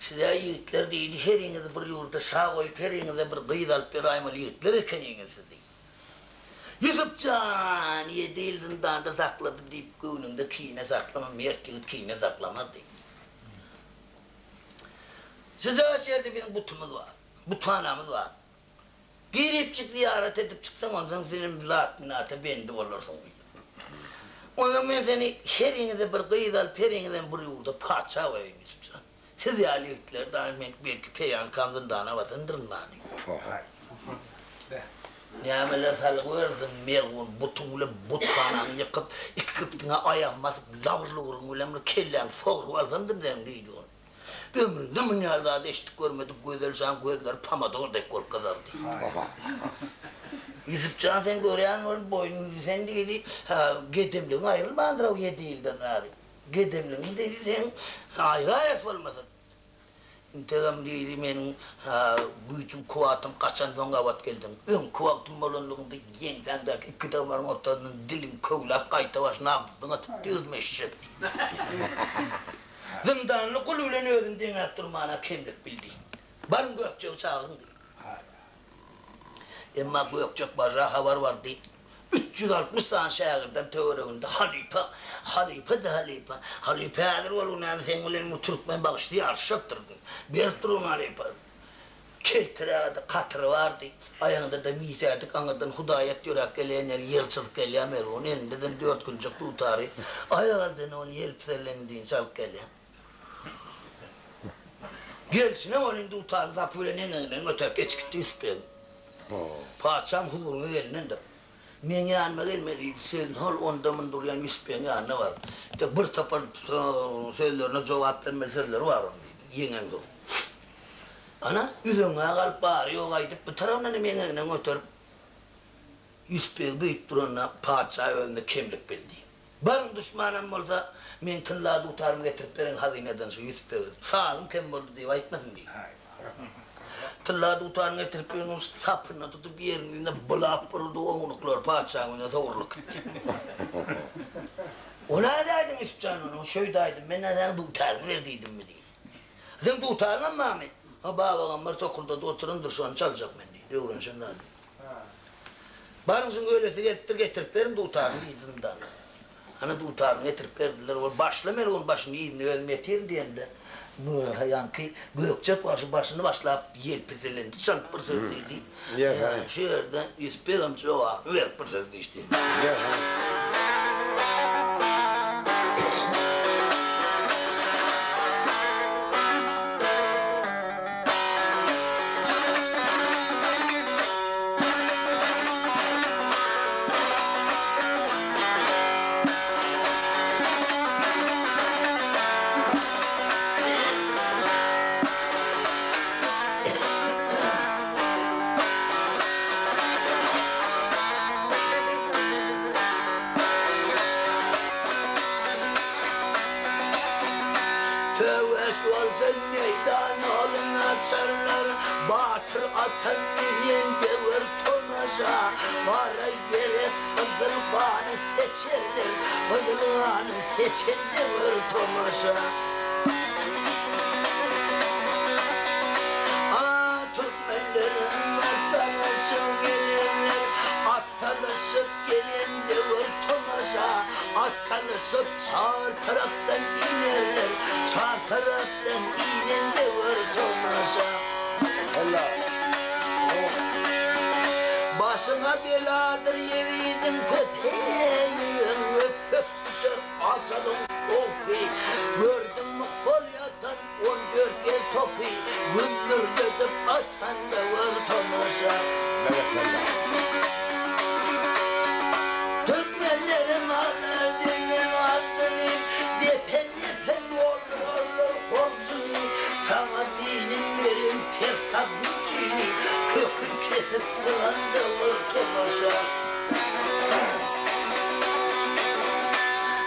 siz-ä ýigitler diýdi, heriňizi bir ýurda şa goýup, heriňize bir gyz alyp beraýmaly ýigitler ekeniňiz siz diýdi. Ýusup jan, ýedi ýyl zyndanda saklady diýip, göwnüňde kine saklama, mert ýigit kine saklamaz diýdi. Size şu ýerde biziň butumyz bar, buthanamyz bar. Giripjik zyýarat edip çyksaň, onsoň senem lat-minata bendi bolarsyň diýdi. Onsoň men seni heriňize bir gyz alyp, heriňizem bir ýurda patyşa goýaýyn, Ýusup jan. Siz ýaly ýigitler dagy men belki peýankam zyndana basandyryn many. Nämeler salgy berdiň, melgun, butuň bilen buthanany ýykyp, iki kibtiňe aýagymy basyp, labyr-luburyň bilen bir kelläňi sogrup alsamdym seň diýdi ol. Ömründe muny ýaly zady eşidip görmedik Gözel jan gözleri pomodor dek bolup gyzardy. Ýusup jan sen görýän bolup boýnuny sen diýdi, gedemligiň aýrylmandyr-ow ýedi ýyldan bäri. Gedemligiň diýdi seň aýraýas bolmasa. Integem diýdi meniň güýjüm kuwwatym gaçansoň gabat geldiň. Öňki wagtym bolanlygynda ýeňsäňdäki iki damaryň ortasyndan diliňi köwläp gaýta başyny agzyňa atyp düzme eşek diýdi. Zyndanly gul bilen özüni deňäp durmana kemlik bildi. Baryň Gökjegi çagyryň diýdi. Emma Gökjek baja habar bardy. 360 sany şägirdem töwereginde halypa, halypa-da halypa. Halypa häzir bolgun näme seň bilen bu türkmen bagşysy ýaryşjakdyr. Berip durgun halypa. Keltirägede katyry bardy. Aýagynda-da mis ädik aňyrdan Hudaýat ýöräp gelýän ýaly ýer çyzyp gelýär melgun. Elindedem dörtgünjek dutary. Aýak aldyna ony ýelip-sellendiğini çalyp gelýär. Gelşine welin dutaryny sapy bilen eňeginden göterip geçip gitdi Ýusup beg. Patyşam huzuryňa gelinendir. Meň ýanyma gelme diýdi. Sen hol onda-munda durýan Ýusup begiň ýanyna bar. Tek bir topar sözlerine jogap bermeli sözleri bar onuň diýdi. Ýeňeňsoň. Ana, üzeňňä galyp bary-ýogy aýdyp, bu tarapyndan hem eňeginden göterip, Ýusup begi beýdip duranda patyşa özünde kemlik bildi. Baryň duşmanam bolsa, meň tylla dutarymy getirip beriň hazynadan şu Ýusup bege. Sazym kem boldy diýip aýtmasyn diýdi. Tylla dutaryny getirip beren ol sapyndan tutup ýeriň ýüzüne bulap urdy, ownuklar patyşanyň öňüne sowrulyp gitdi. O nädäýdiň Ýusup jan ony? Şeýdäýdim, men-ä saňa dutaryňy ber diýdimmi diýdi. Seň dutaryňam barmy? Ha, Babagambar tokurdady oturandyr, şony çaljak men diýdi. Öwrenişen zadym. Baryň şuň ölesi gelipdir, getirip beriň dutaryny diýdi zyndana. Ana, dutaryny getirip berdiler. Ol başla melgun başyny yzyny özüm ýetirin diýende, ýaňky Gökjek bagşy başyny başlap ýelpizelendi, çalyp bir söz diýdi. Şu ýerde Ýusup begem jogabyny berip bir söz diýişdi. Söweş bolsa meýdan ýolun açarlar, Batyr atan minen döwer tomaşa, Gara gerek gyzyl gany seçerler, Gyzyl gany seçen döwer tomaşa. A türkmenleriň at salyşyp gelenler, At salyşyp gelen döwer tomaşa, At salyşyp çar tarapdan inerler, Çar tarapdan inen döwer tomaşa. Başyňa beladyr ýezidiň köpeýi, Öňüňe köp düşer ajalyň howpy. Gördüňmi hol ýatan on dört el topy, Gümmürdedip atan döwer tomaşa. Türkmenleriň alar denen ajyny, Depen-depen doldurarlar horjuny, Saňa dinin beren ters güjüni, Kökün kesip gyran döwer tomaşa.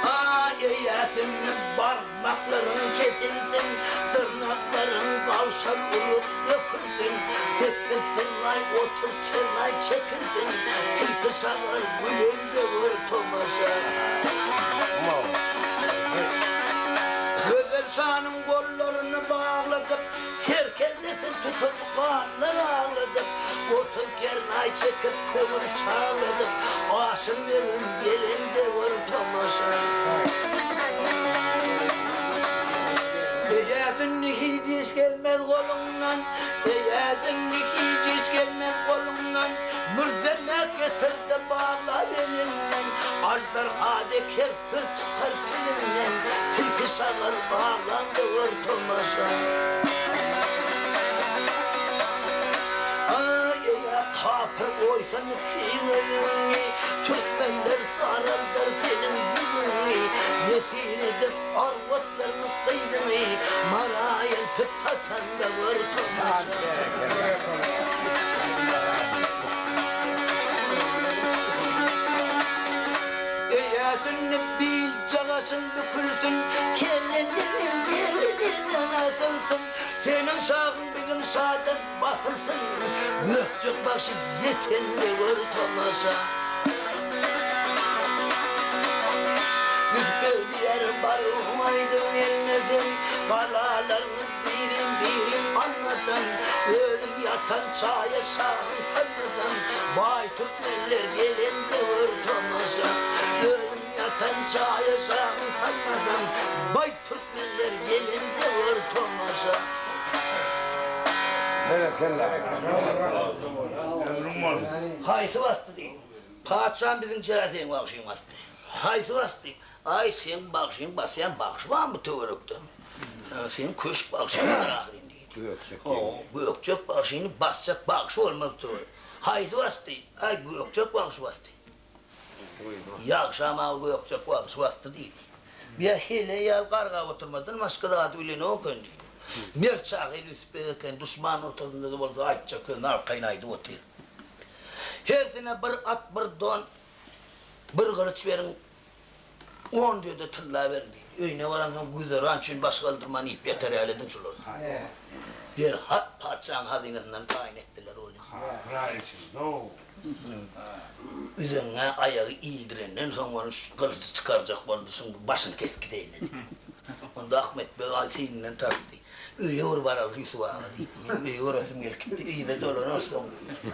A eýesini barmaklaryň kesilsin, Dyrnaklaryň gawşan urup dökülsin, Sekiz syrnaý, 30 kernaý çekilsin, Tilki şagal gülen döwer tomaşa. Gözel şanyň gollaryny bagladyp, Serkerdesin tutup, ganlar agladyp, 30 kernaý çekip, köňül çagladyp, Aşyr begim gelen döwer tomaşa. Eýäsinde hiç iş gelmez goluňdan, Eýäsinde hiç iş gelmez goluňdan, Mürzemek getirdi bagla elinden, Aždarha dek her söz çykar tilinden, Tilki şagal baglan döwer tomaşa. Kapyr goýsun gözüňi, Türkmenler saraldar seniň ýüzüňi, Ýesir edip arwatlaryňy gyzyňy, Mara eltip satanda gör tomaşa. Eýesinde bil jagaşyň bükülsin, Kellejigin derisinden asylsyn, Seniň şahyň biziň şadan basylsyn, Gökjek bagşy ýetende gör tomaşa. Müsbel diýer baryň aýdyň gelmesem, Galalaryňy birin-birin almasam, Özüm ýatan çaýa şahyň salmasam, Baý türkmenler gelende gör tomaşa. Özüm ýatan çaýa şahyň salmasam, Baý Türkmenler gelende gör tomaşa. Berekella. Ömrüň bolsun. Haýsy basdy diýip. Patyşam biziň çärä seň bagşyň basdy. Haýsy basdy? Aý seň bagşyň basýan bagşy barmy bu töwerekde? Seň köşk bagşyň bar ahyryn diýdi. Gökjek diýdi. Gökjek bagşyny basjak bagşy bolmaz bu töwerek. Haýsy basdy? Aý Gökjek bagşy basdy. Ýagşam aga Gökjek bagşy basdy diýdi. Bä heleý ýaly gargap oturmadan başga zady bilenok eken diýdi. Mert şahyr Ýusup beg eken, duşman ortasynda-da bolsa aýtjak sözüni arkaýyn aýdyp otyr. Hersine bir at, bir don, bir gylyç beriň, on düýe-de tylla beriň diýdi. Öýüne baransoň güzeran üçin baş galdyrman iýip ýatar ýaly ediň şulary. Derhal patyşaň hazynasyndan taýyn etdiler ony. Üzeňňä aýagy ildirenden soň ony gylyjy çykarjak boldy, şuň başyny kesip gideýin diýip. Onda Ahmet beg aý syýnyndan tartdy. Öýe bir baraly Ýusup aga diýdi. Men öýe göresim gelip gitdi, yza dolanarys soň diýdi.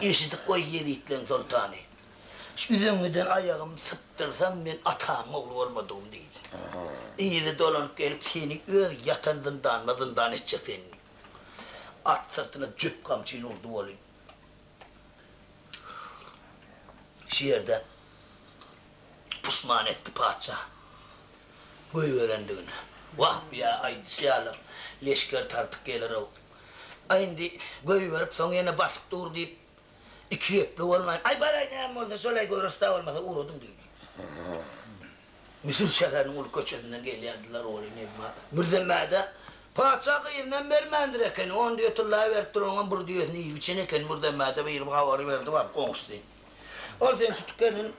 Eşidip goý ýezitleň soltany. Şu üzeňňiden aýagymy sypdyrsam men atamyň ogly bolmadygym diýdi. Yza dolanyp gelip seni öz ýatan zyndanyma zyndan etjek seni diýdi. At syrtyna jüp gamçyny urdy welin, şu ýerde puşman etdi patyşa goýberendigine. Wah, bu-ýa aýdyşy ýaly leşger tartyp geler-ow. Aý, indi goýberip, soň ýene basyp dur diýip, ikigepli bolmaýyn. Aý, baraý, näme bolsa şol-aý, göreris-dä, bolmasa ugradyň diýdi. Müsür şäheriniň uly köçesinden gelýärdiler welin, emma Mürzemmäde patyşa gyzynam bermändir ekeni, on düýe tylla beripdir, oňam bir düýesini iýip içen ekeni, Mürzemmäde biri habary berdi baryp goňşusy. Ol seni tutup gelen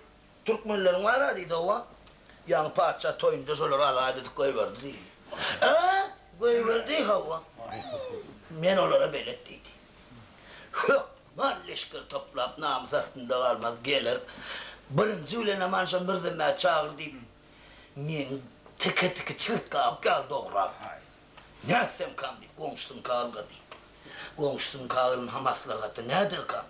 türkmenleriň bar-a diýdi, hawa, ýaňy patyşa toýunda şolary azat edip goýberdi diýdi. Ä, goýberdi, hawa, men olara belet diýdi. Hökman leşger toplap, namys astynda galmaz, geler. Birinji bilen aman şo Mürzemmäti çagyr diýip, meni teke-teke çigit gabyk ýaly dograr. Nätsemkam diýip, goňşusynyňka ylgady. Goňşusynyňka ylma maslahaty näderkam?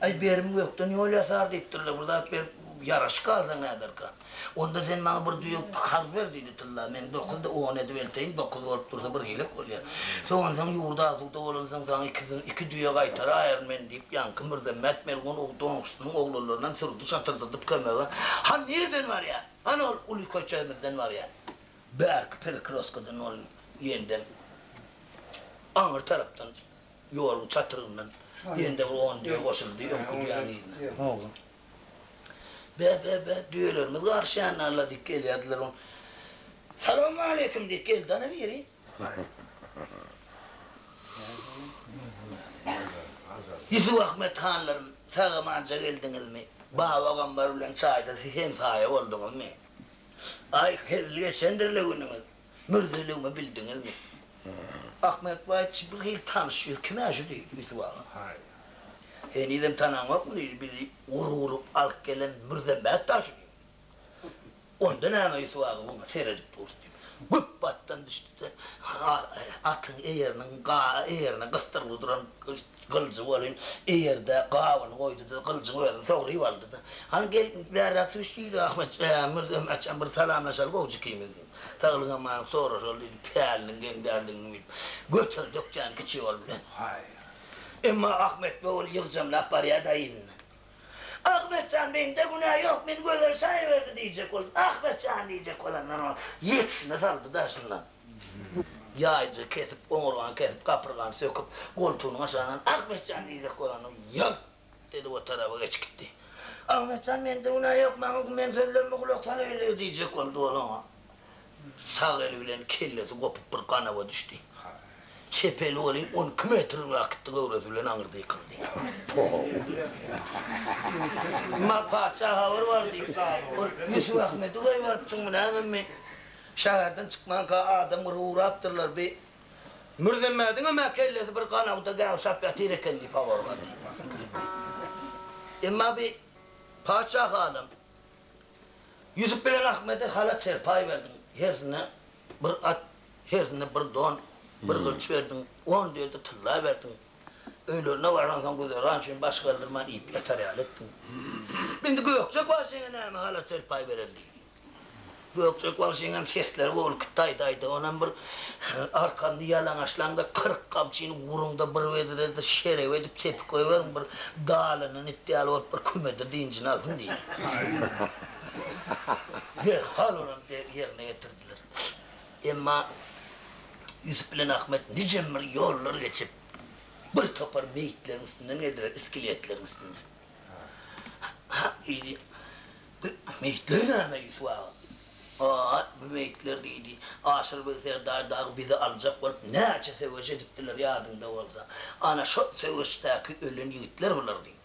Aý, berim gökden ýol ýasar diýipdirler, bir zat berip, ýaraşyk alsaň näderka? Onda sen maňa bir düýe karz ber diýdi Tylla. Men dokuz-da on edip elteýin, dokuz bolup dursa bir hilek bolýar. Soňansoň ýurdy asuda bolansoň saňa ikisini iki düýe gaýtaraýaryn men diýip, ýaňky Mürzemmet melgun goňşusynyň oglanlaryndan sürdi şatyrdadyp kömege. Han nirden barýar? Hany ol uly köçemizden barýar. Bärki perekroskadan ol ýenden aňry tarapdan ýoluň çatrygyndan ýene-de bir on düýe goşuldy öňki düýäniň yzyna. Bä, bä, bä, düýelerimiz garyşýanlar-la diýip gelýärdiler. Oň Salowmaleýkim diýip geldi ana biri. Ýusup Ahmet hanlarym, sag-amanja geldiňizmi? Baba Gambar bilen çaýda siz hemsaýa bolduňyzmy? Aý, hezil geçendir-le günüňiz. Mürzeligimi bildiňizmi? Ahmet baý bir hili tanyş ýüz kim-ä şu diýdi Ýusup aga. Henizem tanaňokmy diýdi, bizi urup alyp gelen Mürzembet daşy diýdi. Onda näme Ýusup aga muňa seredip durus diýip, güp atdan düşdi-de, atyň eýeriniň eýerine gysdyrylgy duran gylyjy welin, eýerde gabyny goýdy-da, gylyjyň özüni sogryp aldy-da, Hany gel, bärräk süýş diýdi, Ahmet, Mürzembet jan bir salamlaşaly gowja ikimiz diýip. Saglyk-amanlyk soraşaly diýdi, päliniň geň däldigini bilip, göterdi ökjäni kiçi ýol bilen. Emma Ahmet beg ol ýygjamlap barýar-da yzyndan. Ahmet jan, mende günä ýok, meni Gözel şaýa berdi diýjek boldy. Ahmet jan diýjek bolandan ol ýetişine saldy daşyndan. Ýaýjy kesip, oňurgany kesip, gapyrgany söküp, goltugynyň aşagyndan Ahmetjan diýjek bolanda ýalt edip o taraba geçip gitdi. Ahmetjan mende günä ýok, maňa meň sözlerime gulak sal öýle diýjek boldy ol oňa. Sag eli bilen kellesi gopup bir ganawa düşdi. Çep eli welin 12 metr urak gitdi göwresi bilen aňyrda ýykyldy. Emma patyşa habar bardy. Ol Ýusup Ahmedi goýberipsiňmi nämemi? Şäherden çykmanka adam gyryp ugrapdyrlar. Bi Mürzemmädiňem-ä kellesi bir ganawda gäwşap ýatyr eken diýip habar bardy. Emma bi patyşa hanym Ýusup bilen Ahmede halat-serpaý berdiň, hersine bir at, hersine bir don, bir gylyç berdiň, on düýe-de tylla berdiň. Öýlerine baransoň güzeran üçin baş galdyrman iýip ýatar ýaly etdiň. Indi Gökjek bagşyňa näme halat-serpaý bereli diýdi. Gökjek bagşyňam sesleri bolup gitdi aýda-aýda. Onam bir arkanyny ýalaňaçlaň-da, 40 gamçyny uruň-da, bir bedrede şerep edip sepip goýberiň, bir dalanan it ýaly bolup bir kümede dynjyny alsyn diýdi. Derhal onam ýerine ýetirdiler. Emma Ýusup bilen Ahmet nijem bir ýollar geçip, bir topar meýitleriň üstünden geldiler, iskeletleriň üstünden. Ha, diýdi. Bu meýitler näme, Ýusup aga? A, bu meýitler, diýdi. Aşyr beg serdar dagy bizi aljak bolup näçe söweş edipdiler, ýadyňda bolsa. Ana, şo söweşdäki ölen ýigitler bular, diýdi.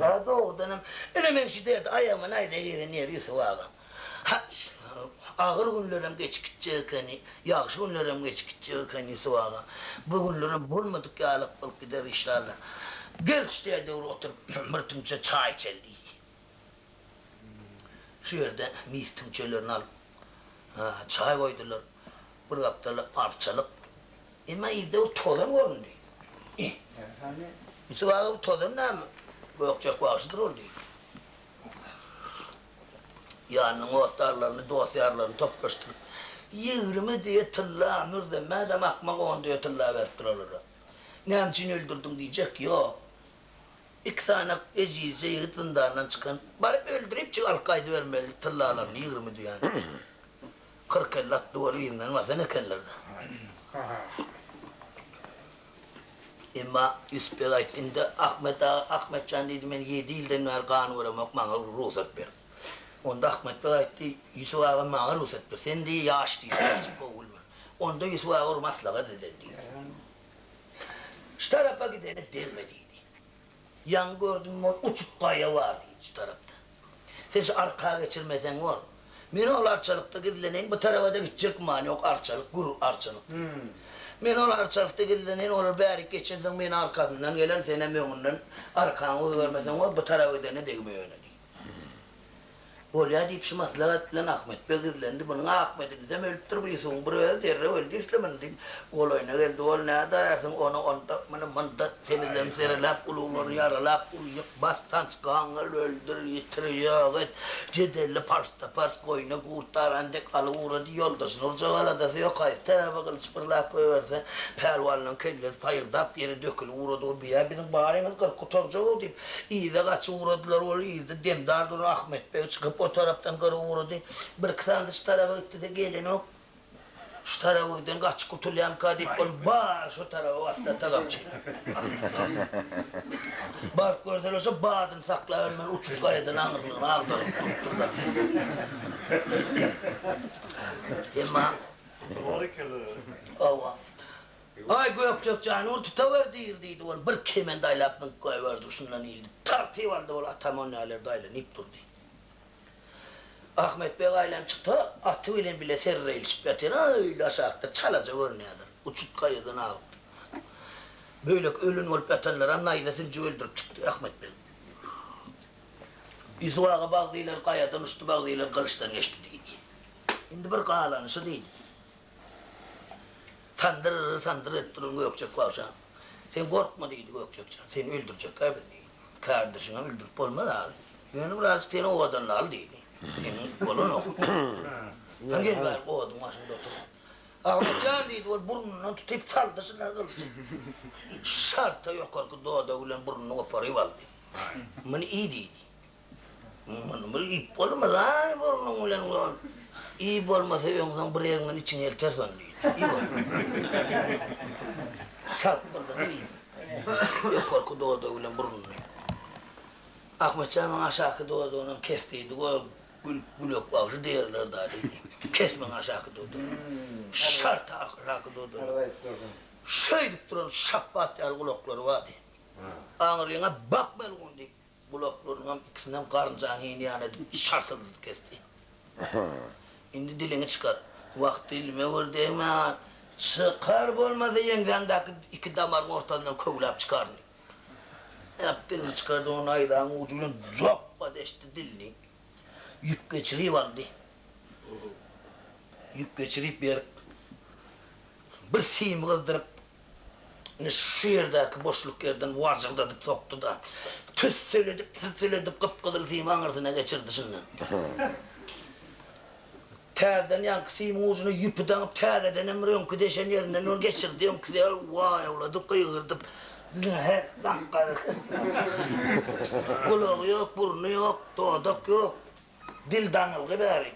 A, dogrudanam, ine meň şu derdi aýagyma naýza giren ýeri, Ýusup aga. Ha, agyr günlerem geçip gitjek ekeni, ýagşy günlerem geçip gitjek ekeni, Ýusup aga. Bu günlerem bolmadyk ýalyk bolup gider, işşalla. Gel şu ýerde bir oturyp, bir tüňçe çaý içeli, diýdi. Şu ýerde mis tüňçelerini alyp, çaý goýdular. Bir gapdalda arçalyk. Emma yzda bir tozan göründi. Ih! Ýusup aga, bu tozan näme? Gökjek bagşydyr ol, diýdi. Ýanynyň hossarlaryny, dost-ýarlaryny toplaşdyryp, 20 düýe tylla, Mürzemmädem akmak on düýe tylla beripdir olara. Näme üçin öldürdiň diýjek ýok. Iki sany ejizje ýigit zyndandan çykan, baryp öldüripjik alyp gaýdybermeli tyllalaryny, 20 düýäni. Kyrk-elli atly bolup yzyndan basan ekenler-dä. Emma Ýusup beg aýtdy, Indi Ahmet aga, Ahmet jan diýdi, men ýedi ýyldan bäri gan göremok, maňa rugsat ber. Onda Ahmet beg aýtdy, Ýusup aga, maňa rugsat ber. Sen diýdi, ýaş diýdi, hiç gowy bilmen. Onda Ýusup aga bir maslahat edeli diýdi. Şu tarapa gidene degme diýdi. Ýaňy gördüm, ol uçut gaýa bar diýdi şu tarapda. Sen şu arka geçirmeseň bor. Men ol arçalykda gizleneýin, bu taraba-da gitjek gümany ýok, arçalyk, gür arçalyk. Men ol arçalykda gizleneýin, olar bärik geçensoň men arkasyndan gelen, senem öňünden arkaňy goýbermeseň bor, bu taraba gidene degme ýöne diýdi. Bolýa diýip şu maslahat bilen Ahmet beg gizlendi. Munuň Ahmedimizem ölüpdir, bu Ýusubyň bir özi derrew öldi islemini diýip, golaýyna geldi. Ol nädäýersiň, ony onda, muny munda semizlerini sereläp, uluglaryny ýaralap, uly ýyk, bas, sanç, gaňňal, öldür, ýitir, ýok et, jedelli parçda-parç goýna gurt daran dek alyp ugrady. Ýoldaşyny urjak aladasy ýok, haýsy tarapa gylyç pyrlap goýberse, pälwanlaryň kellesi paýyrdap ýere dökülip ugrady. Ol, Büýä biziň barymyz gyryp gutarjag-ow diýip, Yza gaçyp ugradylar, ol yzda demdar duran Ahmet beg çykyp, o tarapdan gyryp ugrady. Birki sanysy şu tarapa gitdi-de, gelenok. Şu tarapa giden gaçyp gutulýamyka diýip, ol bary şo tarapa basdy Atagamçy. Baryp görseler, şo badyny saklabermän uçup gaýadan aňyrlygyna agdarylyp durupdyr-da. Emma. Hawa. Aý, Gökjek jany bir tutawer diýr, diýdi. Ol bir kement aýlap zyňyp goýberdi, şundan ildi. Tartyp aldy, ol atam onýalarda aýlanyp durdy. Ahmet beg aýlanyp çyksa, aty bilen bile serre ilişip ýatyr, öýle aşakda çalaja görünýärler. Uçut gaýadan agypdyr. Bölek ölen bolup ýatanlaram naýza sünjüp öldürip çykdy Ahmet beg. Ýusup aga bagzylar gaýadan uçdy, bagzylar gylyçdan geçdi diýdi. Indi bir galany şu diýdi. Sandyr, sandyr edip duran Gökjek bagşa, Sen gorkma diýdi, Gökjek jan, seni öldürjek-ä biz diýdi. Kärdeşiňem öldürip bolmaz aly. Ýöne birazjyk seni owadanlaly diýdi. Seniň bolanok. Hany gel bäri oduň başynda otur. Ahmet jan diýdi, ol burnundan tutyp saldy şuna gylyjy. Şarta ýokarky dodagy bilen burnuny goparyp aldy. Muny iý diýdi. Muny bir iýip bolmaz-aý burnuň bilen ol. Iý bolmasa öňsoň bir ýeriňden içiňi eltersen diýdi. Iýip ol. Şarpyldady diýip. Ýokarky dodagy bilen burnuny. Ahmet jan maňa aşaky dodagynam kes diýdi. Gör, gül, gülek bagşy diýerler-dä diýdi. Kes maňa aşaky dodagyny. Şart aşaky dodagyny. Şeýdip duran şapbat ýaly gulaklary bardy. Aňryňa bak melgun diýip, gulaklarynyňam ikisinem garynjaň hini ýaly edip şartyldyp kesdi. Indi diliňi çykar. Wah, dilime bir degme, çykar bolmasa ýeňsäňdäki iki damaryň ortasyndan köwläp çykaryn diýip. Ap dilini çykardy, ony naýzaň ujy bilen jopba deşdi dilini. Ýüp geçirip aldy. Ýüp geçirip berip, bir sim gyzdyryp, Ine şu ýerdäki boşluk ýerden wajyrdadyp sokdy-da, tüsseledip, tüsseledip gyp-gyzyl simi aňyrsyna geçirdi şundan. Täzeden ýaňky simiň ujuna ýüpi daňyp, täzedenem bir öňki deşen ýerinden ol geçirdi, öňküsi ýaly waýawladyp, gygyrdyp, Gulagy ýok, burny ýok, dodak ýok, dil daňylgy bäri.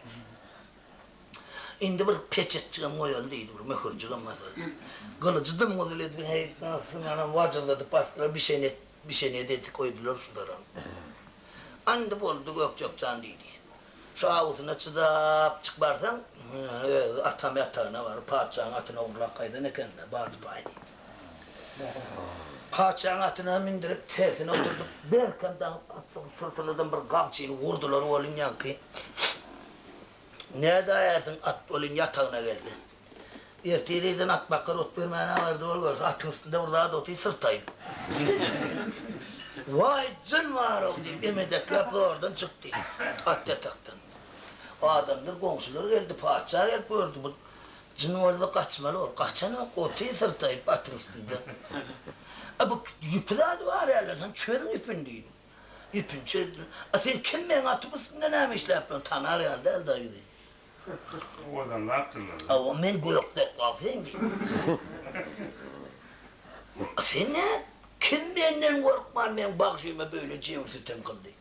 Indi bir peçetjigem goýaly diýdi, bir möhürjigem basaly. Gylyjy dym-gyzyl edip, heý, synanam wajyrdadyp basdylar, bişen et, bişen et eti goýdular şu daran. Indi boldy, Gökjek jan diýdi. Şu awusyna çydap çyk barsaň, öz atam ýatagyna baryp, patyşaň atyny ogurlap gaýdan eken-dä, bardy paýyny. Patyşaň atyna mündürip, tersine oturdyp, berkem daňyp, atyň syrtynadan bir gamçyny urdular welin ýaňky. Nädäýersiň at welin ýatagyna gelse. Ertir irden at bakar ot bermäne bardy ol görse atyň üstünde bir zat otyr syrtaýyp. Waý jyn bar-ow diýip emedekläp zordan çykdy at ýatakdan. Adamlar goňşular geldi patyşa gelip gördi bu jyn bolsa gaçmaly bol. Gaçanok otyr syrtaýyp atyň üstünde. A bu ýüpi zady bar ýaly sen çözüň ýüpüni diýdi. Ýüpüni çözdüler. A sen kim meň atym üstünde näme işläp ýörüň tanar ýaly däl da ýüzi. Owadanlapdyrlar. Hawa men gök sokgal sen diýdi. A sen nä kim menden gorkman meň bagşyma beýle jebir sütem kyldy.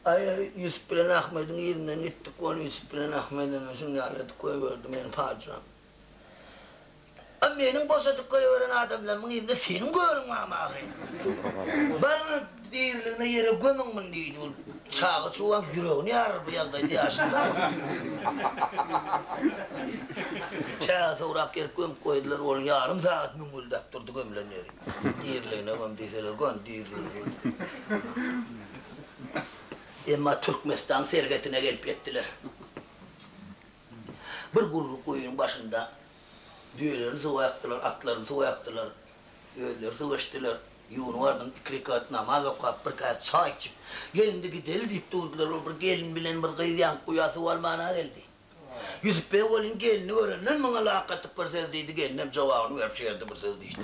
Aý Ýusup bilen Ahmediň yzyndan gitdik ol Ýusup bilen Ahmedem şuny ýaly edip goýberdi meni patyşam. A meniň boşadyp goýberen adamlarymyň yzynda seniň görüň barmy ahyryn? Baryň diriligine ýere gömüň muny diýdi. Ol çaga-çugaň ýüregini ýarar bu ýagdaýda ýaşyny barmy? Çäge sowrak ýerip gömüp goýdular, ol ýarym sagat müňňüldäp durdy gömlen ýeri. Diriligine göm diýseler, göm, diriligine göm. Emma Türkmenistan serhetine gelip ýetdiler. Bir gurruk guýynyň başynda düýelerini suwa ýakdylar, atlaryny suwa ýakdylar, özleri suw içdiler, ýuwnup ardyndan iki rekat namaz okap, bir käse çaý içip, Gel indi gideli diýip durdular. Ol bir gelin bilen bir gyz ýaňky guýa suw almana geldi. Ýusup beg welin gelni görenden muňa lak atyp bir söz diýdi, gelinem jogabyny berip şu ýerde bir söz diýişdi.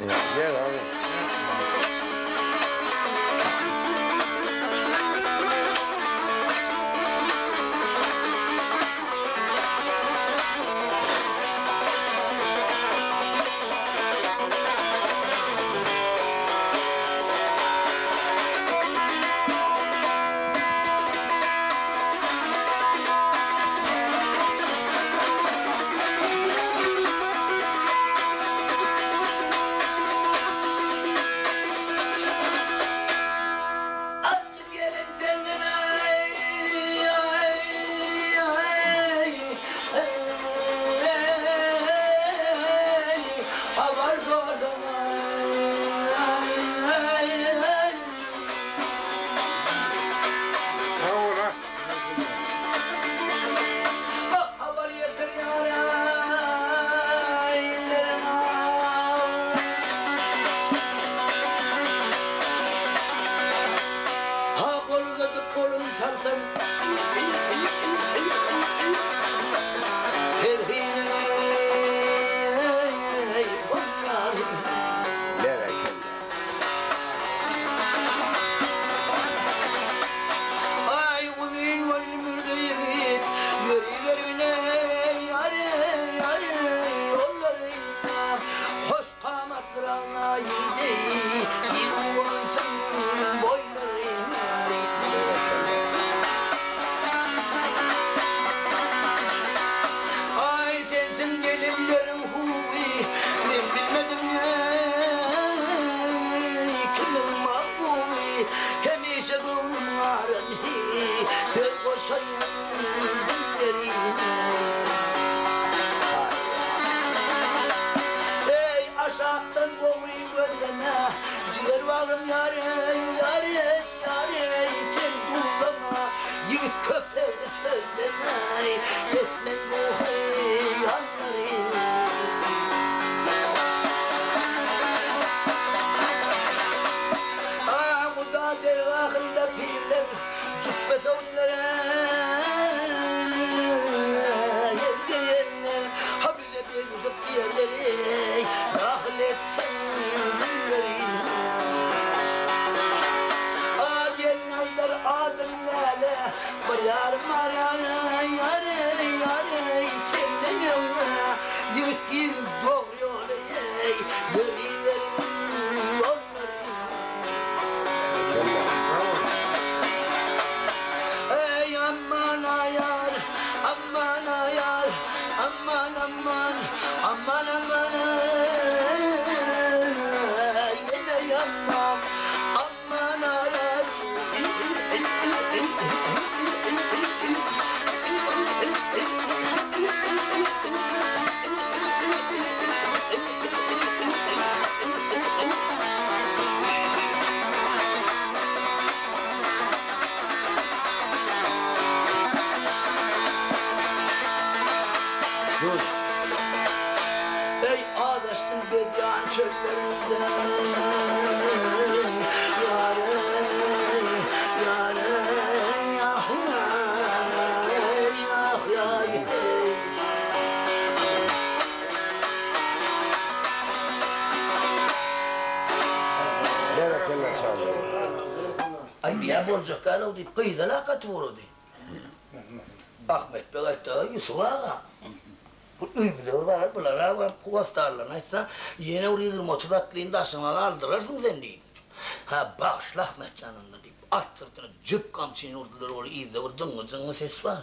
Ýigit köp egri sözlemäý, Etmen bu hyýallary. Ah, Huda dergahynda pirler Jüpbe söwütlere el geýenler, Ha bize bir Ýusup diýerler eý, Dahyl etsin günleri. A gelin aýdar adym Läle, Bir ýarym bar ýareý, ýareý, ýareý, Senden öňe ýigit giriň dogry ýola eý, Ýöriberiň ýollary. Eý, aman aýar, aman aýar, aman, aman, aman, aman, eý, ýene aman, aman aýar. Dur. Eý, azaşdym bedýan çöllerinde, Ýar-eý, ýar-eý, ah, ýar-eý, ah, ýar-eý. Berekella Şaly. Aý, biýä boljak däl-ow diýip, gyza lak atyp ugrady. Ahmet beg aýtdy, Aý, Ýusup aga, bu öýümize bir barar, bulara baryp hossarlaryna aýtsaň, ýene bir ýigrimi-otuz atlyny daşyňa galdyrarsyň sen diýip. Hä, bagyşla Ahmet jan onda diýip, at syrtyna jüp gamçyny urdular, ol yzda bir jyňňy-jyňňy ses bar.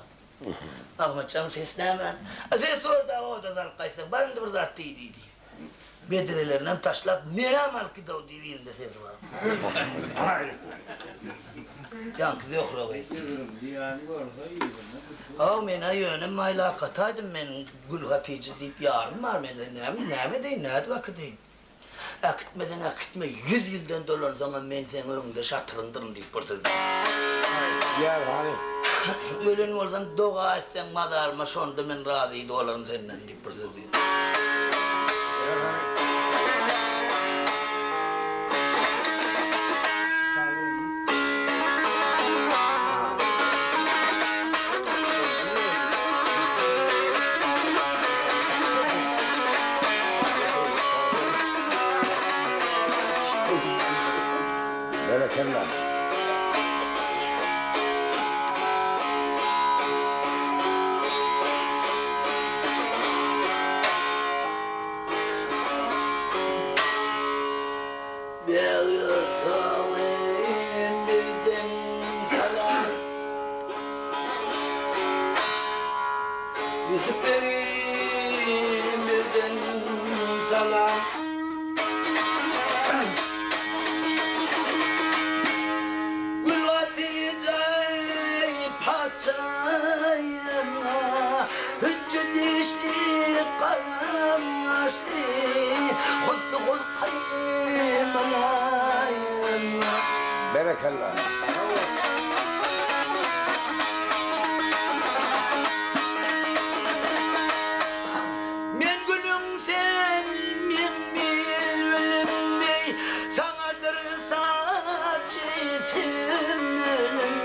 Ahmet jan, ses näme? Ses bar-da, oda salyp gaýtsaň, bar indi bir zat diý diýdi. Bedrelerinem taşlap, Menem alyp gidow diýip ilinde sesi bar. Ýaňky Zöhre gyz. Haw, men-ä ýöne maýlakataýdym, meniň Gülhatyja diýip ýarym bar, men näme, näme edeýin, nädip äkideýin? Äkitmeseň äkitme, ýüz ýyldan dolansaňam men seň öňüňde şatyryndyryn diýip bir söz diýdi. Ýar hany. Ölen bolsam doga etseň mazaryma şonda men razy bolaryn senden diýip bir söz diýdi. Ýar hany. Berekella. Beg ýatagy bizden salam. Ýusup begim bizden salam. Gül Hatyjaý patyşaýyna Hünji dişli, galam gaşly, Husny hulky mylaýym. Berekella. Men gülüň sen meň bilbilim deý, Saňadyr saçy sümbülüm.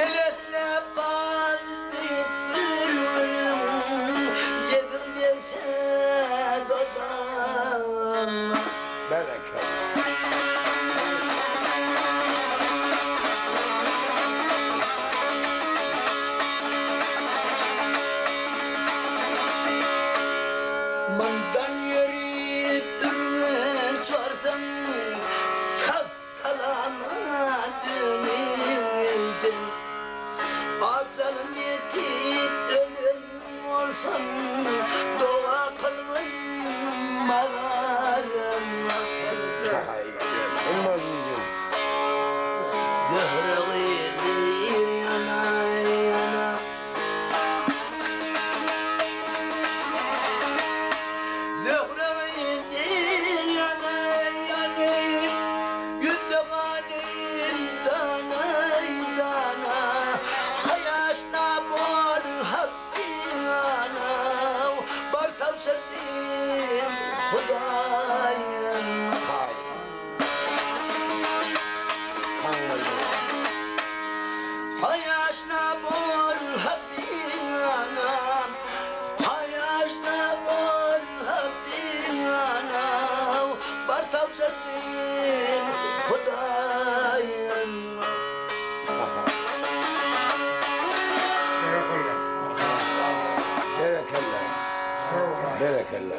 Elesläp galdy bülbülüm, Lebiň degse dodagyma. Berekella. tabşyrdym Hudaýym. Berekella. Berekella.